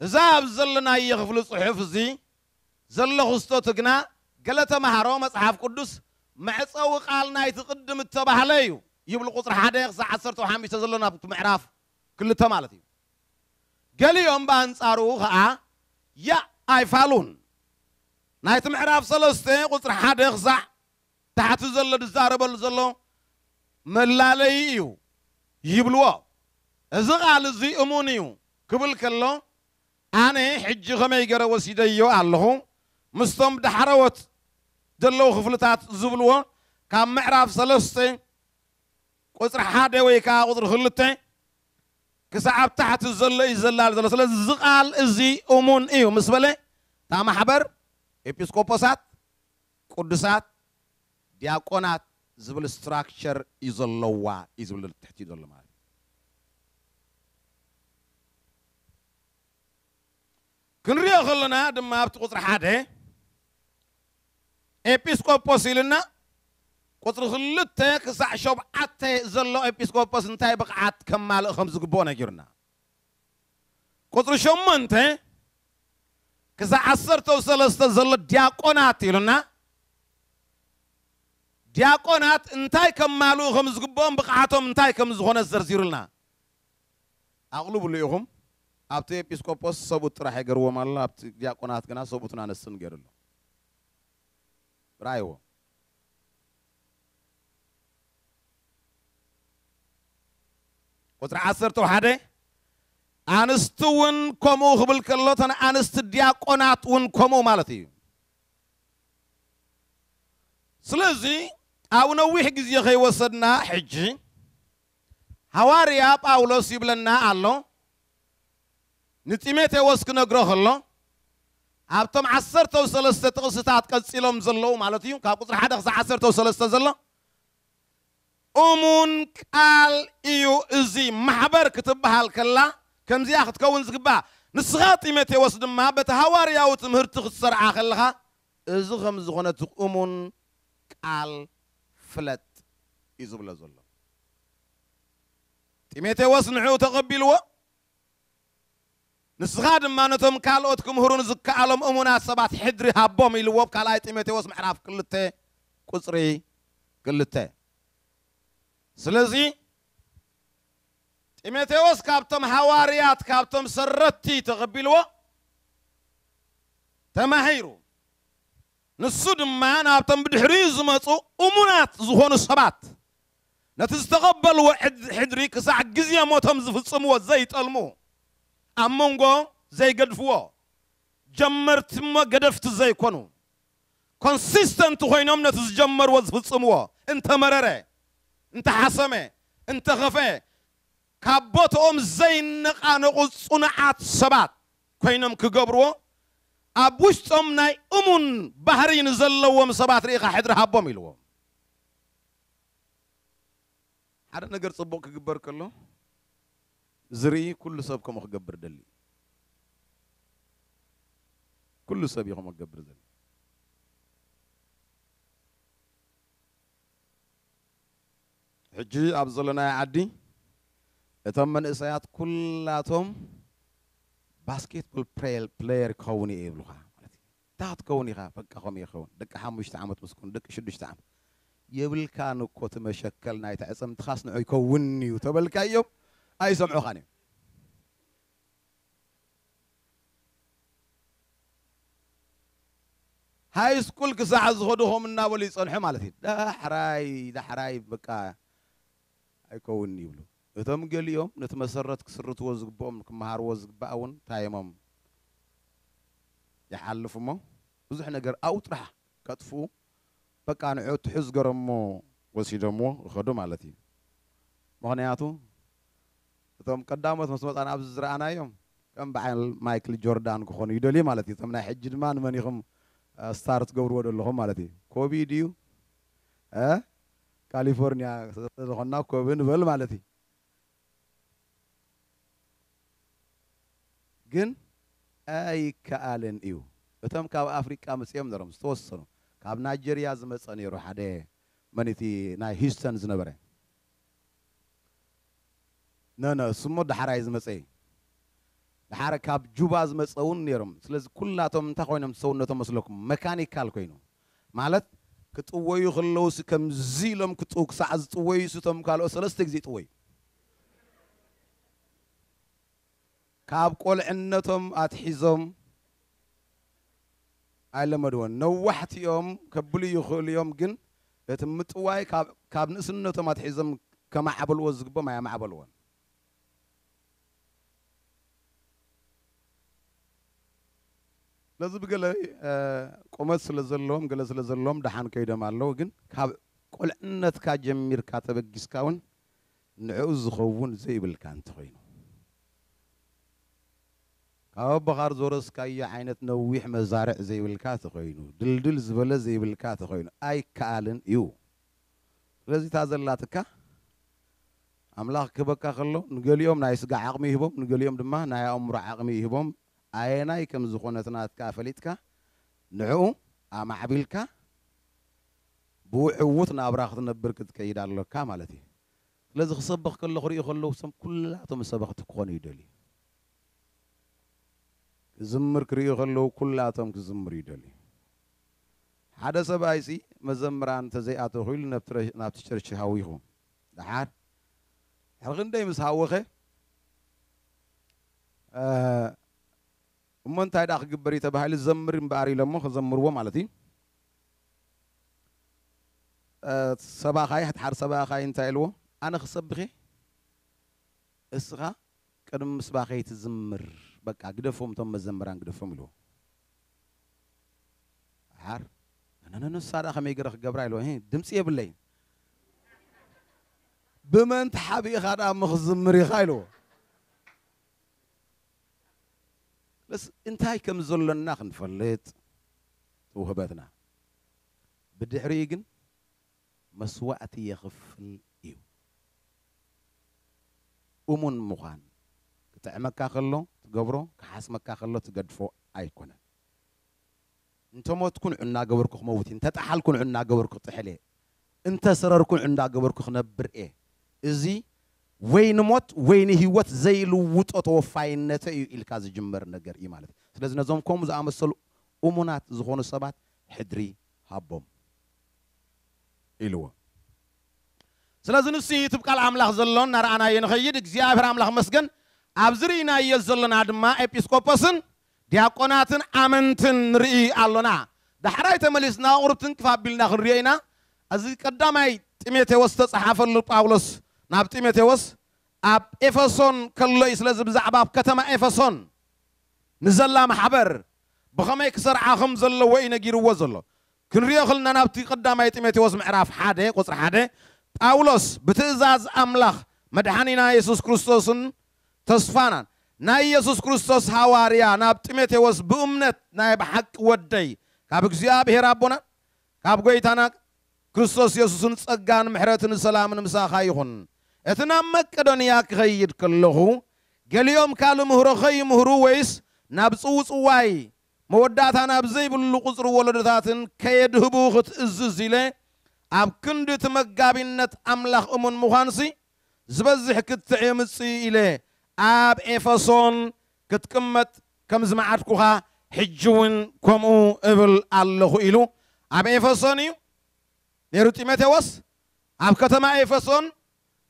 እዛ ኣብ ዘለናዮ ክፍሊ ጽሑፍ እዚ ዘሎ ክስቶት ግና ገለ ተማሃሮ መጽሓፍ ቅዱስ መዕጸዊ ቃል ናይቲ ቅድም እተባህለ እዩ ይብሉ። ቁጽሪ ሓደ ክሳዕ ዓሰርተ ሓሙሽተ ዘሎ ናብቲ ምዕራፍ ክልተ ማለት እዩ። ገሊኦም ብኣንጻሩ ኸኣ ያእ ኣይፋሉን። ናይቲ ምዕራፍ ሰለስተ ቁጽሪ ሓደ ክሳዕ ታሕቲ ዘሎ ዝዛረበሉ ዘሎ መላለዪ እዩ ይብልዎ። እዚ ቃል እዚ እሙን እዩ ክብል ከሎ ኣነ ሕጂ ከመይ ገረ ወሲደዮ ኣለኹ ምስቶም ዳሕረዎት ዘለዉ ክፍልታት ዝብልዎ ካብ ምዕራፍ ሰለስተ ቁጽሪ ሓደ ወይ ከዓ ቁጽሪ ክልተ ክሳዕ ኣብ ታሕቲ ዘሎ እዩ ዘላል ዘሎ። ስለዚ እዚ ቃል እዚ እሙን እዩ ምስ በለ እታ ማሕበር ኤጲስቆጶሳት፣ ቅዱሳት፣ ዲያቆናት ዝብል ስትራክቸር እዩ ዘለዋ እዩ ዝብል ትሕቲ እዩ ዘሎ ማለት እዩ። ክንሪኦ ከለና ድማ ኣብቲ ቁፅሪ ሓደ ኤጲስቆጶስ ኢልና ቁፅሪ ክልተ ክሳዕ ሸውዓተ ዘሎ ኤጲስቆጶስ እንታይ ብቕዓት ከማልእ ከም ዝግብኦ ነጊሩና። ቁፅሪ ሸሞንተ ክሳዕ ዓሰርተ ሰለስተ ዘሎ ዲያቆናት ኢሉና። ዲያቆናት እንታይ ከማልኡ ከም ዝግብኦም ብቕዓቶም እንታይ ከም ዝኾነ ዘርዚሩልና። ኣቕልብሉ ኢኹም ኣብቲ ኤጲስቆጶስ ሰብኡት ጥራሕ ይገርዎም ኣሎ፣ ኣብቲ ዲያቆናት ግና ሰብኡትን ኣነስትን ገይሩ ኣሎ። ራእይዎ። ቁፅሪ ዓሰርተ ሓደ ኣንስቲ እውን ከምኡ ክብል ከሎ እተን ኣንስቲ ዲያቆናት እውን ከምኡ ማለት እዩ። ስለዚ ኣብ ነዊሕ ግዜ ከይወሰድና ሕጂ ሃዋርያ ጳውሎስ ይብለና ኣሎ። ንጢሞቴዎስ ክነግሮ ከሎ፣ ኣብቶም ዓሰርተው ሰለስተ ጥቕስታት ቀጺሎም ዘለዉ ማለት እዩ፣ ካብ ቁጽሪ ሓደ ክሳዕ ዓሰርተው ሰለስተ ዘሎ፣ እሙን ቃል እዩ። እዚ ማሕበር ክትበሃል ከላ ከምዚኣ ክትከውን ዝግባእ። ንስኻ ጢሞቴዎስ ድማ በቲ ሃዋርያዊ ትምህርቲ ክትሰርዓ ከለኻ እዚ ከም ዝኾነ እቲ እሙን ቃል ፍለጥ እዩ ዝብሎ ዘሎ። ጢሞቴዎስ ንዕኡ ተቐቢልዎ፣ ንስኻ ድማ ነቶም ካልኦት ክምህሩ ንዝከኣሎም እሙናት ሰባት ሕድሪ ሃቦም ኢልዎ፣ ካልኣይ ጢሞቴዎስ ምዕራፍ ክልተ ቁጽሪ ክልተ። ስለዚ ጢሞቴዎስ ካብቶም ሃዋርያት፣ ካብቶም ሰረቲ ተቐቢልዎ፣ ተማሂሩ። ንሱ ድማ ናብቶም ብድሕሪኡ ዝመጹ እሙናት ዝኾኑ ሰባት፣ ነቲ ዝተቐበልዎ ሕድ-፣ ሕድሪ ክሳዕ ግዜ ሞቶም ዝፍጽምዎ ዘይጠልሙ፣ ኣብ መንጎ ዘይገድፍዎ፣ ጀመርቲ እሞ ገደፍቲ ዘይኮኑ፣ ኮንሲስተንት ኮይኖም ነቲ ዝጀመርዎ ዝፍጽምዎ፣ እንተመረረ፣ እንተሓሰመ፣ እንተኸፈ፣ ካብ ቦትኦም ዘይነቓነቑ ጽኑዓት ሰባት ኮይኖም ክገብርዎ፣ ኣብ ውሽጦም ናይ እሙን ባህሪ ንዘለዎም ሰባት ርኢኻ ሕድሪ ሃቦም ኢልዎም። ሓደ ነገር ጽቡቕ ክግበር ከሎ ዝርኢ ኩሉ ሰብ ከምኡ ክገብር ደሊ። ኩሉ ሰብ እዩ ከምኡ ክገብር ዘሊ። ሕጂ ኣብ ዘለናዮ ዓዲ እቶም መንእሰያት ኩላቶም ባስኬትቦል ፕሌየር፣ ፕሌየር ክኸውን እየ ይብሉኻ ማለት እዩ። እንታይ ክትከውን ኢኻ? በቃ ከምኡ ይኸውን። ደቂ ሓሙሽተ ዓመት ምስ ኮኑ፣ ደቂ ሽዱሽተ ዓመት። የብልካን እኮ እቲ መሸከል ናይቲ ኣዕጽምትኻስ ንዑ ይከውን እዩ ተበልካዮም፣ ኣይሰምዑኻን እዮም። ሃይ ስኩል ክሳዕ ዝኸዱ ከም እናበሉ ይጸንሑ ማለት እዩ። ዳሕራይ፣ ዳሕራይ በቃ ኣይከውን ይብሉ። እቶም ገሊኦም ነቲ መሰረት ክስርትዎ ዝግብኦም፣ ክመሃርዎ ዝግባእ እውን ታይሞም ይሓልፉ እሞ፣ ብዙሕ ነገር ኣብኡ ጥራሕ ከጥፍኡ፣ በቃ ንዑ ትሕዝ ገረሞ ወሲዶምዎ ይኸዱ ማለት እዩ። ምኽንያቱ እቶም ቀዳሞት ምስ መጻና ኣብዚ ዝረኣናዮም ከም በዓል ማይክል ጆርዳን ክኾኑ ይደልዩ ማለት እዩ። እቶም ናይ ሕጂ ድማ ንመን ኢኹም፣ እ፣ ስታር ትገብርዎ ዘለኹም ማለት እዩ። ኮቢ ድዩ? እ? ካሊፎርኒያ ስለዝኾንና ኮቢ ንበል ማለት እዩ። ግን ኣይከኣልን እዩ። እቶም ካብ ኣፍሪቃ መጺኦም ነሮም ዝተወሰኑ፣ ካብ ናይጀርያ ዝመጸ ነይሩ ሓደ፣ መን እቲ ናይ ሂውስተን ዝነበረ? ነ፣ ነ፣ እሱ እሞ ዳሕራይ ዝመጸ እዩ። ዳሓር ካብ ጁባ ዝመጸ እውን ነይሮም። ስለዚ ኩላቶም እንታይ ኮይኖም ሰውነቶም መስለኩም? መካኒካል ኮይኑ። ማለት ክጥወዩ ከለውስ ከምዚ ኢሎም ክጥው-፣ ክሳዕ ዝጥወዩ ስቶም ካልኦት ሰለስተ ግዜ ይጥወዩ። ካብ ቆልዕነቶም ኣትሒዞም ኣይለመድዎን። ነዋሕቲ እዮም፣ ከብሉ ይኽእሉ እዮም፣ ግን እቲ ምጥዋይ ካብ፣ ካብ ንእስነቶም ኣትሒዞም ከማዕበልዎ ዝግቦም ኣያማዕበልዎን። ነዚ ብገለ፣ እ፣ ቁመት ስለ ዘለዎም፣ ገለ ስለ ዘለዎም ደሓን ከይዶም ኣለዉ፣ ግን ካብ ቆልዕነትካ ጀሚርካ ተበጊስካ እውን ንዕኡ ዝኸውን ዘይብልካ እንተኾይኑ፣ ካብ ኣቦኻር ዝወረስካዮ ዓይነት ነዊሕ መዛርዕ ዘይብልካ ተኾይኑ፣ ድልድል ዝበለ ዘይብልካ ተኾይኑ፣ ኣይከኣልን እዩ። ስለዚ እታ ዘላትካ ኣምላኽ ክህበካ ከሎ፣ ንገሊኦም ናይ ስጋ ዓቕሚ ይህቦም፣ ንገሊኦም ድማ ናይ ኣእምሮ ዓቕሚ ይህቦም። ኣየናይ ከም ዝኾነ እቲ ናትካ ፈሊጥካ፣ ንዕኡ ኣማዕቢልካ፣ ብኡ ዕዉት ናብራ ክትነብር ክትከይድ ኣለካ ማለት እዩ። ስለዚ ክሰብኽ ከሎ ክርእዩ ከለዉ፣ ሰም ኩላቶም ሰበኽቲ ክኾኑ ይደልዩ። ክዝምር ክርእዩ ከለዉ፣ ኩላቶም ክዝምሩ ይደልዩ። ሓደ ሰብኣይሲ መዘምራን እንተዘይኣተኹ ኢሉ ነብቲ ረ-፣ ናብቲ ቸርች ሃዊኹ። ደሓር ሕርኺ እንደይ ምስ ሃወኸ፣ እ፣ እሞ እንታይ ደኣ ክግበር እዩ ተባሂሉ፣ ዘምር እምበኣር ኢሎሞ፣ ከዘምርዎ ማለት እዩ። እ፣ ሰባኻይ፣ ሓደ ሰባኻይ እንታይ ኢልዎ? ኣነ ክሰብኽ እየ፣ እስኻ ቅድሚ ምስባኸይ ትዝምር፣ በቃ ግደፎም፣ እቶም መዘምራን ግደፎም ኢልዎ። ደሓር፣ "ነነነ፣ ንሳ ደኣ ከመይ ገይረ ክገብራ?" ኢልዎ። "ሄ፣ ድምጺ የብለይን። ብመን ተሓቢእኻ ደኣ እሞ ክዝምር ኢኻ?" ኢልዎ። በስ እንታይ ከም ዘሎና ክንፈልጥ ውህበትና። ብድሕሪኡ ግን መስዋእቲ የኽፍል እዩ። እሙን ምዃን፣ ክጥዕመካ ከሎ ትገብሮ፣ ክሓስመካ ከሎ ትገድፎ ኣይኮነን። እንተሞትኩ ንዑ እናገበርኩ ክመውት እየ፣ እንተጠሓልኩ ንዑ እናገበርኩ ክጥሕል እየ፣ እንተሰረርኩ ንዑ እናገበርኩ ክነብር እየ። እዚ ወይ ንሞት ወይ ንህይወት ዘይልውጦ ተወፋይነተ እዩ ኢልካ ዝጅመር ነገር እዩ ማለት እዩ። ስለዚ ነዞም ከምኡ ዝኣመሰሉ እሙናት ዝኾኑ ሰባት ሕድሪ ሃቦም ኢልዎ። ስለዚ ንሱ እቲ ቃል ኣምላኽ ዘሎ እናረኣናዮ ንኸይድ እግዚኣብሔር ኣምላኽ መስገን። ኣብዚ ርኢናዮ ዘለና ድማ ኤጲስቆጶስን ዲያቆናትን ኣመንትን ንርኢ ኣሎና። ዳሕራይ ተመሊስና ቁሩብ ትንክፍ ኣቢልና ክንሪኦ ኢና። እዚ ቀዳማይ ጢሞቴዎስ ዝተጻሓፈሉ ጳውሎስ ናብ ጢሞቴዎስ ኣብ ኤፌሶን ከሎ እዩ። ስለዚ ብዛዕባ ኣብ ከተማ ኤፌሶን ንዘላ ማሕበር ብኸመይ ክሰርዓ ከም ዘለዎ እዩ ነጊርዎ ዘሎ። ክንሪኦ ከለና ናብቲ ቀዳማይ ጢሞቴዎስ ምዕራፍ ሓደ ቁጽሪ ሓደ፣ ጳውሎስ ብትእዛዝ ኣምላኽ መድሓኒና የሱስ ክርስቶስን ተስፋናን ናይ የሱስ ክርስቶስ ሃዋርያ ናብ ጢሞቴዎስ ብእምነት ናይ ብሓቂ ወደይ ካብ እግዚኣብሔር ኣቦና ካብ ጎይታና ክርስቶስ የሱስን ጸጋን ምሕረትን ሰላምን ምሳኻ ይኹን። እቲ ናብ መቄዶንያ ክኸይድ ከለኹ ገሊኦም ካልእ ምህሮ ኸይምህሩ ወይስ ናብ ጽውጽዋይ መወዳእታ ናብ ዘይብሉ ቁጽሪ ወለዶታትን ከየድህቡ ክትእዝዝ ኢለ ኣብ ክንዲ እቲ መጋቢነት ኣምላኽ እሙን ምዃንሲ ዝበዝሕ ክትዕ የምጽእ ኢለ ኣብ ኤፌሶን ክትቅመጥ ከም ዝመዓድኩኻ ሕጂ እውን ከምኡ እብል ኣለኹ ኢሉ ኣብ ኤፌሶን እዩ ነይሩ ጢሞቴዎስ። ኣብ ከተማ ኤፌሶን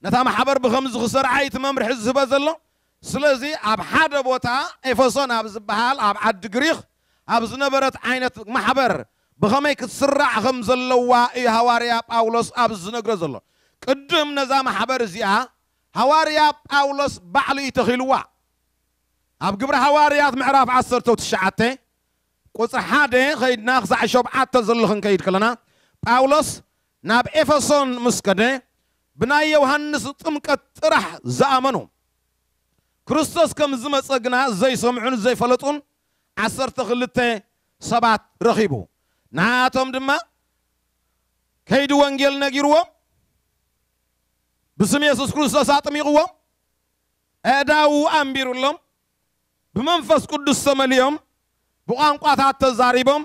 ነታ ማሕበር ብኸምዚ ክሰርዓ እዩ እቲ መምርሒ ዝህበ ዘሎ። ስለዚ ኣብ ሓደ ቦታ ኤፌሶን ኣብ ዝበሃል ኣብ ዓዲ ግሪኽ ኣብ ዝነበረት ዓይነት ማሕበር ብኸመይ ክትስራዕ ከም ዘለዋ እዩ ሃዋርያ ጳውሎስ ኣብ ዝነግሮ ዘሎ። ቅድም ነዛ ማሕበር እዚኣ ሃዋርያ ጳውሎስ ባዕሉ እዩ ተኺልዋ። ኣብ ግብሪ ሃዋርያት ምዕራፍ ዓሰርተ ትሽዓተ ቁጽሪ ሓደ ኸይድና ክሳዕ ሸብዓተ ዘሎ ክንከይድ ከለና ጳውሎስ ናብ ኤፌሶን ምስ ከደ ብናይ ዮሃንስ ጥምቀት ጥራሕ ዝኣመኑ ክርስቶስ ከም ዝመጸ ግና ዘይሰምዑን ዘይፈለጡን ዓሰርተ ክልተ ሰባት ረኺቡ። ንኣቶም ድማ ከይዲ ወንጌል ነጊርዎም፣ ብስም የሱስ ክርስቶስ ኣጥሚቕዎም፣ ኣእዳዉ ኣንቢሩሎም፣ ብመንፈስ ቅዱስ ተመሊኦም፣ ብቋንቋታት ተዛሪቦም፣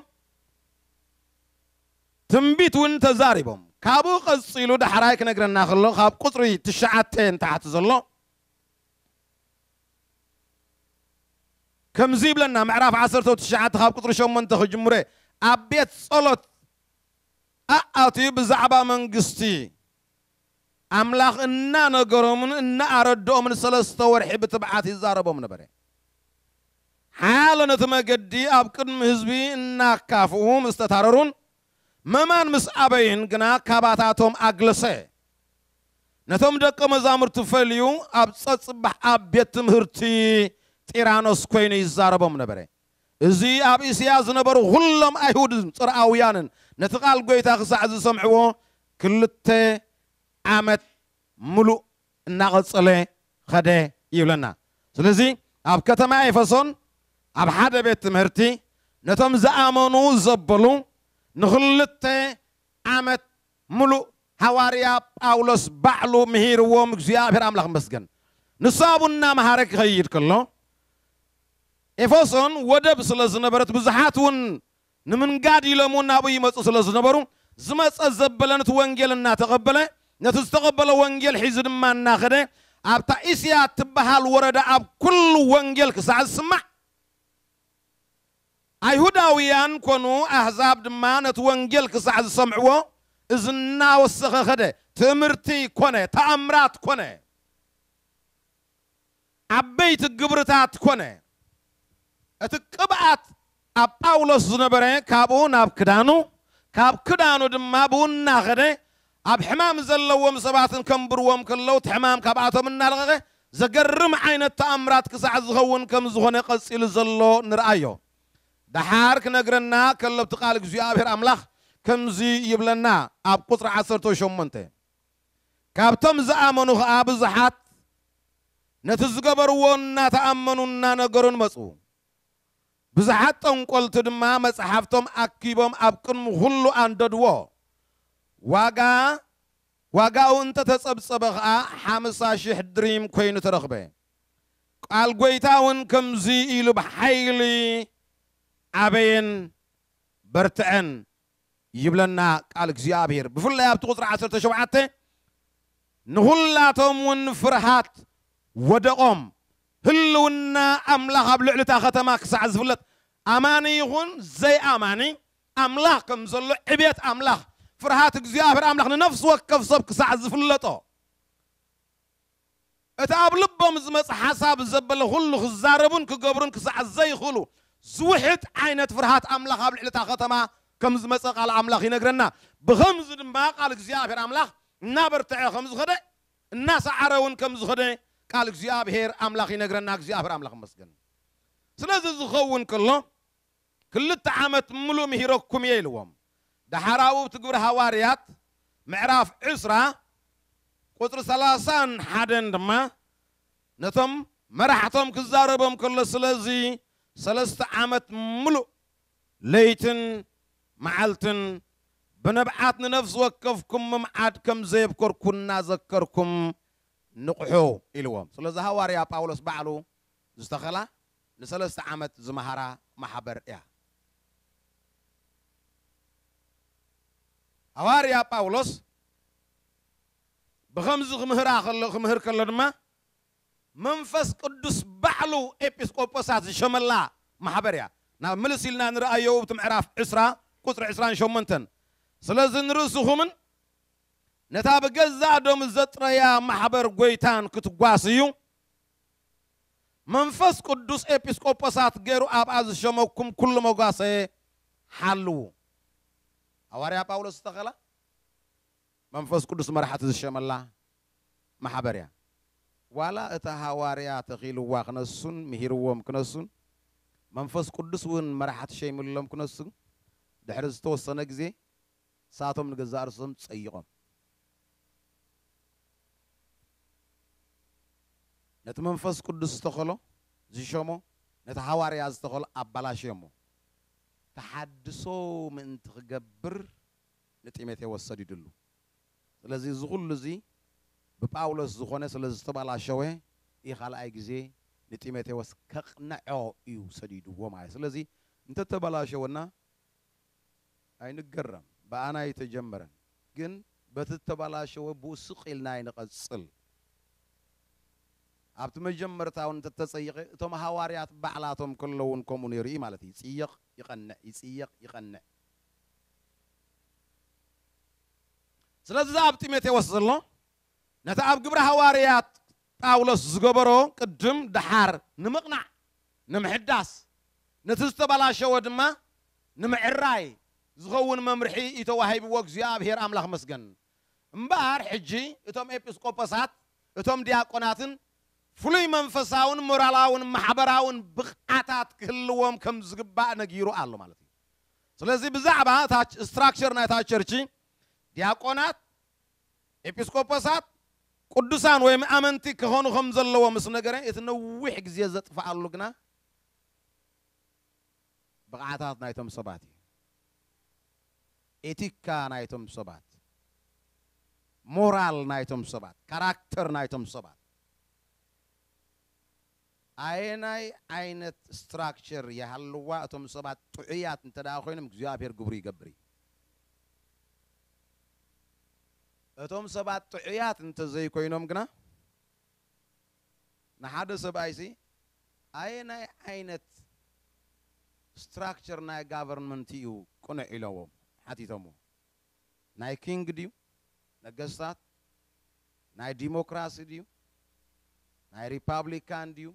ትንቢት እውን ተዛሪቦም። ካብኡ ቀጺሉ ዳሕራይ ክነግረና ከሎ ካብ ቁጽሪ ትሽዓተ ንታሕቲ ዘሎ ከምዚ ይብለና። ምዕራፍ ዓሰርተ ትሽዓተ ካብ ቁጽሪ ሸሞንተ ክጅምረ ኣብ ቤት ጸሎት ኣኣትዩ ብዛዕባ መንግስቲ ኣምላኽ እናነገሮምን እናኣረድኦምን ሰለስተ ወርሒ ብትብዓት ይዛረቦም ነበረ። ሓያሎ ነቲ መገዲ ኣብ ቅድሚ ህዝቢ እናካፍኡ ምስ ተታረሩን መማን ምስ ኣበይን ግና ካባታቶም ኣግለሰ። ነቶም ደቀ መዛሙርቲ ፈልዩ ኣብ ጸጽባሕ ኣብ ቤት ትምህርቲ ጢራኖስ ኮይኑ ይዛረቦም ነበረ። እዚ ኣብ እስያ ዝነበሩ ኩሎም ኣይሁድን ጽርኣውያንን ነቲ ቃል ጐይታ ክሳዕ ዝሰምዕዎ ክልተ ዓመት ምሉእ እናቐጸለ ኸደ ይብለና። ስለዚ ኣብ ከተማ ኤፌሶን ኣብ ሓደ ቤት ትምህርቲ ነቶም ዝኣመኑ ዘበሉ ንኽልተ ዓመት ምሉእ ሃዋርያ ጳውሎስ ባዕሉ ምሂርዎም እግዚኣብሔር ኣምላኽ መስገን። ንሱ ኣብኡ እናመሃረ ክኸይድ ከሎ ኤፌሶን ወደብ ስለ ዝነበረት ብዙሓት እውን ንምንጋድ ኢሎም እውን ናብኡ ይመፁ ስለ ዝነበሩ ዝመፀ ዘበለ ነቲ ወንጌል እናተቐበለ ነቲ ዝተቐበለ ወንጌል ሒዙ ድማ እናኸደ ኣብታ እስያ እትበሃል ወረዳ ኣብ ኩሉ ወንጌል ክሳዕ ዝስማዕ ኣይሁዳውያን ኮኑ ኣህዛብ ድማ ነቲ ወንጌል ክሳዕ ዝሰምዕዎ እዚ እናወሰኸ ኸደ። ትእምርቲ ኮነ፣ ተኣምራት ኮነ፣ ዓበይቲ ግብርታት ኮነ። እቲ ቅብኣት ኣብ ጳውሎስ ዝነበረ ካብኡ ናብ ክዳኑ፣ ካብ ክዳኑ ድማ ብኡ እናኸደ ኣብ ሕማም ዘለዎም ሰባትን ከንብርዎም ከለዉ እቲ ሕማም ካብኣቶም እናለቐቐ ዘገርም ዓይነት ተኣምራት ክሳዕ ዝኸውን ከም ዝኾነ ቀጺሉ ዘሎ ንርኣዮ። ደሓር ክነግረና ከሎ ኣብቲ ቃል እግዚኣብሔር ኣምላኽ ከምዚ ይብለና ኣብ ቁጽሪ ዓሰርተ ሸሞንተ፣ ካብቶም ዝኣመኑ ኸኣ ብዙሓት ነቲ ዝገበርዎ እናተኣመኑ እናነገሩን መጹ። ብዙሓት ጠንቆልቲ ድማ መጽሓፍቶም ኣኪቦም ኣብ ቅድሚ ኩሉ ኣንደድዎ። ዋጋ ዋጋኡ እንተ ተጸብጸበ ኸኣ ሓምሳ ሽሕ ድሪም ኮይኑ ተረኽበ። ቃል ጐይታ እውን ከምዚ ኢሉ ብሓይሊ ዓበየን በርትዐን ይብለና ቃል እግዚኣብሔር። ብፍላይ ኣብቲ ቁጽሪ ዓሰርተ ሸውዓተ ንኹላቶም እውን ፍርሃት ወደቖም። ህልውና ኣምላኽ ኣብ ልዕሊ እታ ከተማ ክሳዕ ዝፍለጥ፣ ኣማኒ ይኹን ዘይኣማኒ፣ ኣምላኽ ከም ዘሎ፣ ዕቤት ኣምላኽ፣ ፍርሃት እግዚኣብሔር ኣምላኽ ንነፍሲ ወከፍ ሰብ ክሳዕ ዝፍለጦ፣ እቲ ኣብ ልቦም ዝመጽእ ሓሳብ ዘበለ ኩሉ ክዛረቡን ክገብሩን ክሳዕ ዘይኽእሉ፣ ዝውሕጥ ዓይነት ፍርሃት ኣምላኽ ኣብ ልዕሊ እታ ከተማ ከም ዝመጸ ቃል ኣምላኽ ይነግረና። ብኸምዚ ድማ ቃል እግዚኣብሔር ኣምላኽ እናበርትዐ ከም ዝኸደ፣ እናሰዓረ እውን ከም ዝኸደ ቃል እግዚኣብሔር ኣምላኽ ይነግረና። እግዚኣብሔር ኣምላኽ ይመስገን። ስለዚ ዝኸውን ከሎ፣ ክልተ ዓመት ምሉእ ምሂረኩም እየ ኢልዎም። ደሓር ኣብኡ እቲ ግብሪ ሃዋርያት ምዕራፍ ዕስራ ቁጽሪ ሰላሳን ሓደን ድማ ነቶም መራሕቶም ክዛረቦም ከሎ፣ ስለዚ ሰለስተ ዓመት ምሉእ ለይትን መዓልትን ብንብዓት ንነፍሲ ወከፍኩም ምምዓድ ከም ዘየብከርኩ እናዘከርኩም ንቕሑ ኢልዎም። ስለዚ ሃዋርያ ጳውሎስ ባዕሉ ዝተኸላ ንሰለስተ ዓመት ዝመሃራ ማሕበር እያ። ሃዋርያ ጳውሎስ ብኸምዚ ክምህራ ከሎ፣ ክምህር ከሎ ድማ መንፈስ ቅዱስ ባዕሉ ኤጲስቆጶሳት ዝሸመላ ማሕበር እያ። ናብ ምልስ ኢልና ንረኣዮ፣ ኣብቲ ምዕራፍ ዕስራ ቁጽሪ ዕስራን ሸሞንተን። ስለዚ ንርእስኹምን ነታ ብገዛእ ደሙ ዘጥረያ ማሕበር ጐይታን ክትጓስዩ፣ መንፈስ ቅዱስ ኤጲስቆጶሳት ገይሩ ኣብኣ ዝሸመኩም ኩሉ መጓሰ ሓልዉ። ሃዋርያ ጳውሎስ ዝተኸላ መንፈስ ቅዱስ መራሕቲ ዝሸመላ ማሕበር እያ። ዋላ እታ ሃዋርያ ተኺልዋ ክነሱን ምሂርዎም ክነሱን፣ መንፈስ ቅዱስ እውን መራሕቲ ሸይምሎም ክነሱን፣ ድሕሪ ዝተወሰነ ግዜ ንሳቶም ንገዛእ ርእሶም ጸይቖም። ነቲ መንፈስ ቅዱስ ዝተኸሎ፣ ዝሸሞ፣ ነቲ ሃዋርያ ዝተኸሎ ኣባላሽዮሞ። ተሓድሶ ምእንቲ ክገብር ንጢሞቴዎስ ሰዲዱሉ። ስለዚ እዚ ኩሉ እዚ ብጳውሎስ ዝኾነ ስለ ዝተበላሸወ፣ ይህ ካልኣይ ግዜ ንጢሞቴዎስ ከቕንዖ እዩ ሰዲድዎ ማለት። ስለዚ እንተተበላሸወና ኣይንገረም፣ ብኣና ኣይተጀመረን። ግን በቲ እተበላሸወ ብኡ ስቕ ኢልና ኣይንቐጽል። ኣብቲ መጀመርታ እውን እንተተጸይቐ፣ እቶም ሃዋርያት ባዕላቶም ከለውን ከምኡ ነይሩ እዩ ማለት እዩ። ይጽየቕ፣ ይቐንዕ፣ ይጽየቕ፣ ይቐንዕ። ስለዚ ኣብ ጢሞቴዎስ ዘሎ ነቲ ኣብ ግብሪ ሃዋርያት ጳውሎስ ዝገበሮ ቅድም ደሓር ንምቕናዕ፣ ንምሕዳስ፣ ነቲ ዝተበላሸወ ድማ ንምዕራይ ዝኸውን መምርሒ እዩ ተዋሂብዎ። እግዚኣብሔር ኣምላኽ መስገን። እምበኣር ሕጂ እቶም ኤጲስቆጶሳት፣ እቶም ዲያቆናትን ፍሉይ መንፈሳውን ሞራላውን ማሕበራውን ብቕዓታት ክህልዎም ከም ዝግባእ ነጊሩ ኣሎ ማለት እዩ። ስለዚ ብዛዕባ እታ ስትራክቸር ናይታ ቸርች ዲያቆናት፣ ኤጲስቆጶሳት ቅዱሳን ወይ ምኣመንቲ ክኾኑ ከም ዘለዎ ምስ ነገረ፣ እቲ ነዊሕ ግዜ ዘጥፍኣሉ ግና ብቕዓታት ናይቶም ሰባት እዩ። ኤቲካ ናይቶም ሰባት፣ ሞራል ናይቶም ሰባት፣ ካራክተር ናይቶም ሰባት። ኣየናይ ዓይነት ስትራክቸር ይሃልዋ፣ እቶም ሰባት ጥዑያት እንተ ደኣ ኮይኖም እግዚኣብሔር ግብሩ ይገብር እዩ። እቶም ሰባት ጥዑያት እንተ ዘይኮይኖም ግና ንሓደ ሰብኣይሲ ኣየናይ ዓይነት ስትራክቸር ናይ ጋቨርንመንት እዩ ቅኑዕ ኢለዎም ሓቲቶምዎ። ናይ ኪንግ ድዩ? ነገስታት? ናይ ዲሞክራሲ ድዩ? ናይ ሪፓብሊካን ድዩ?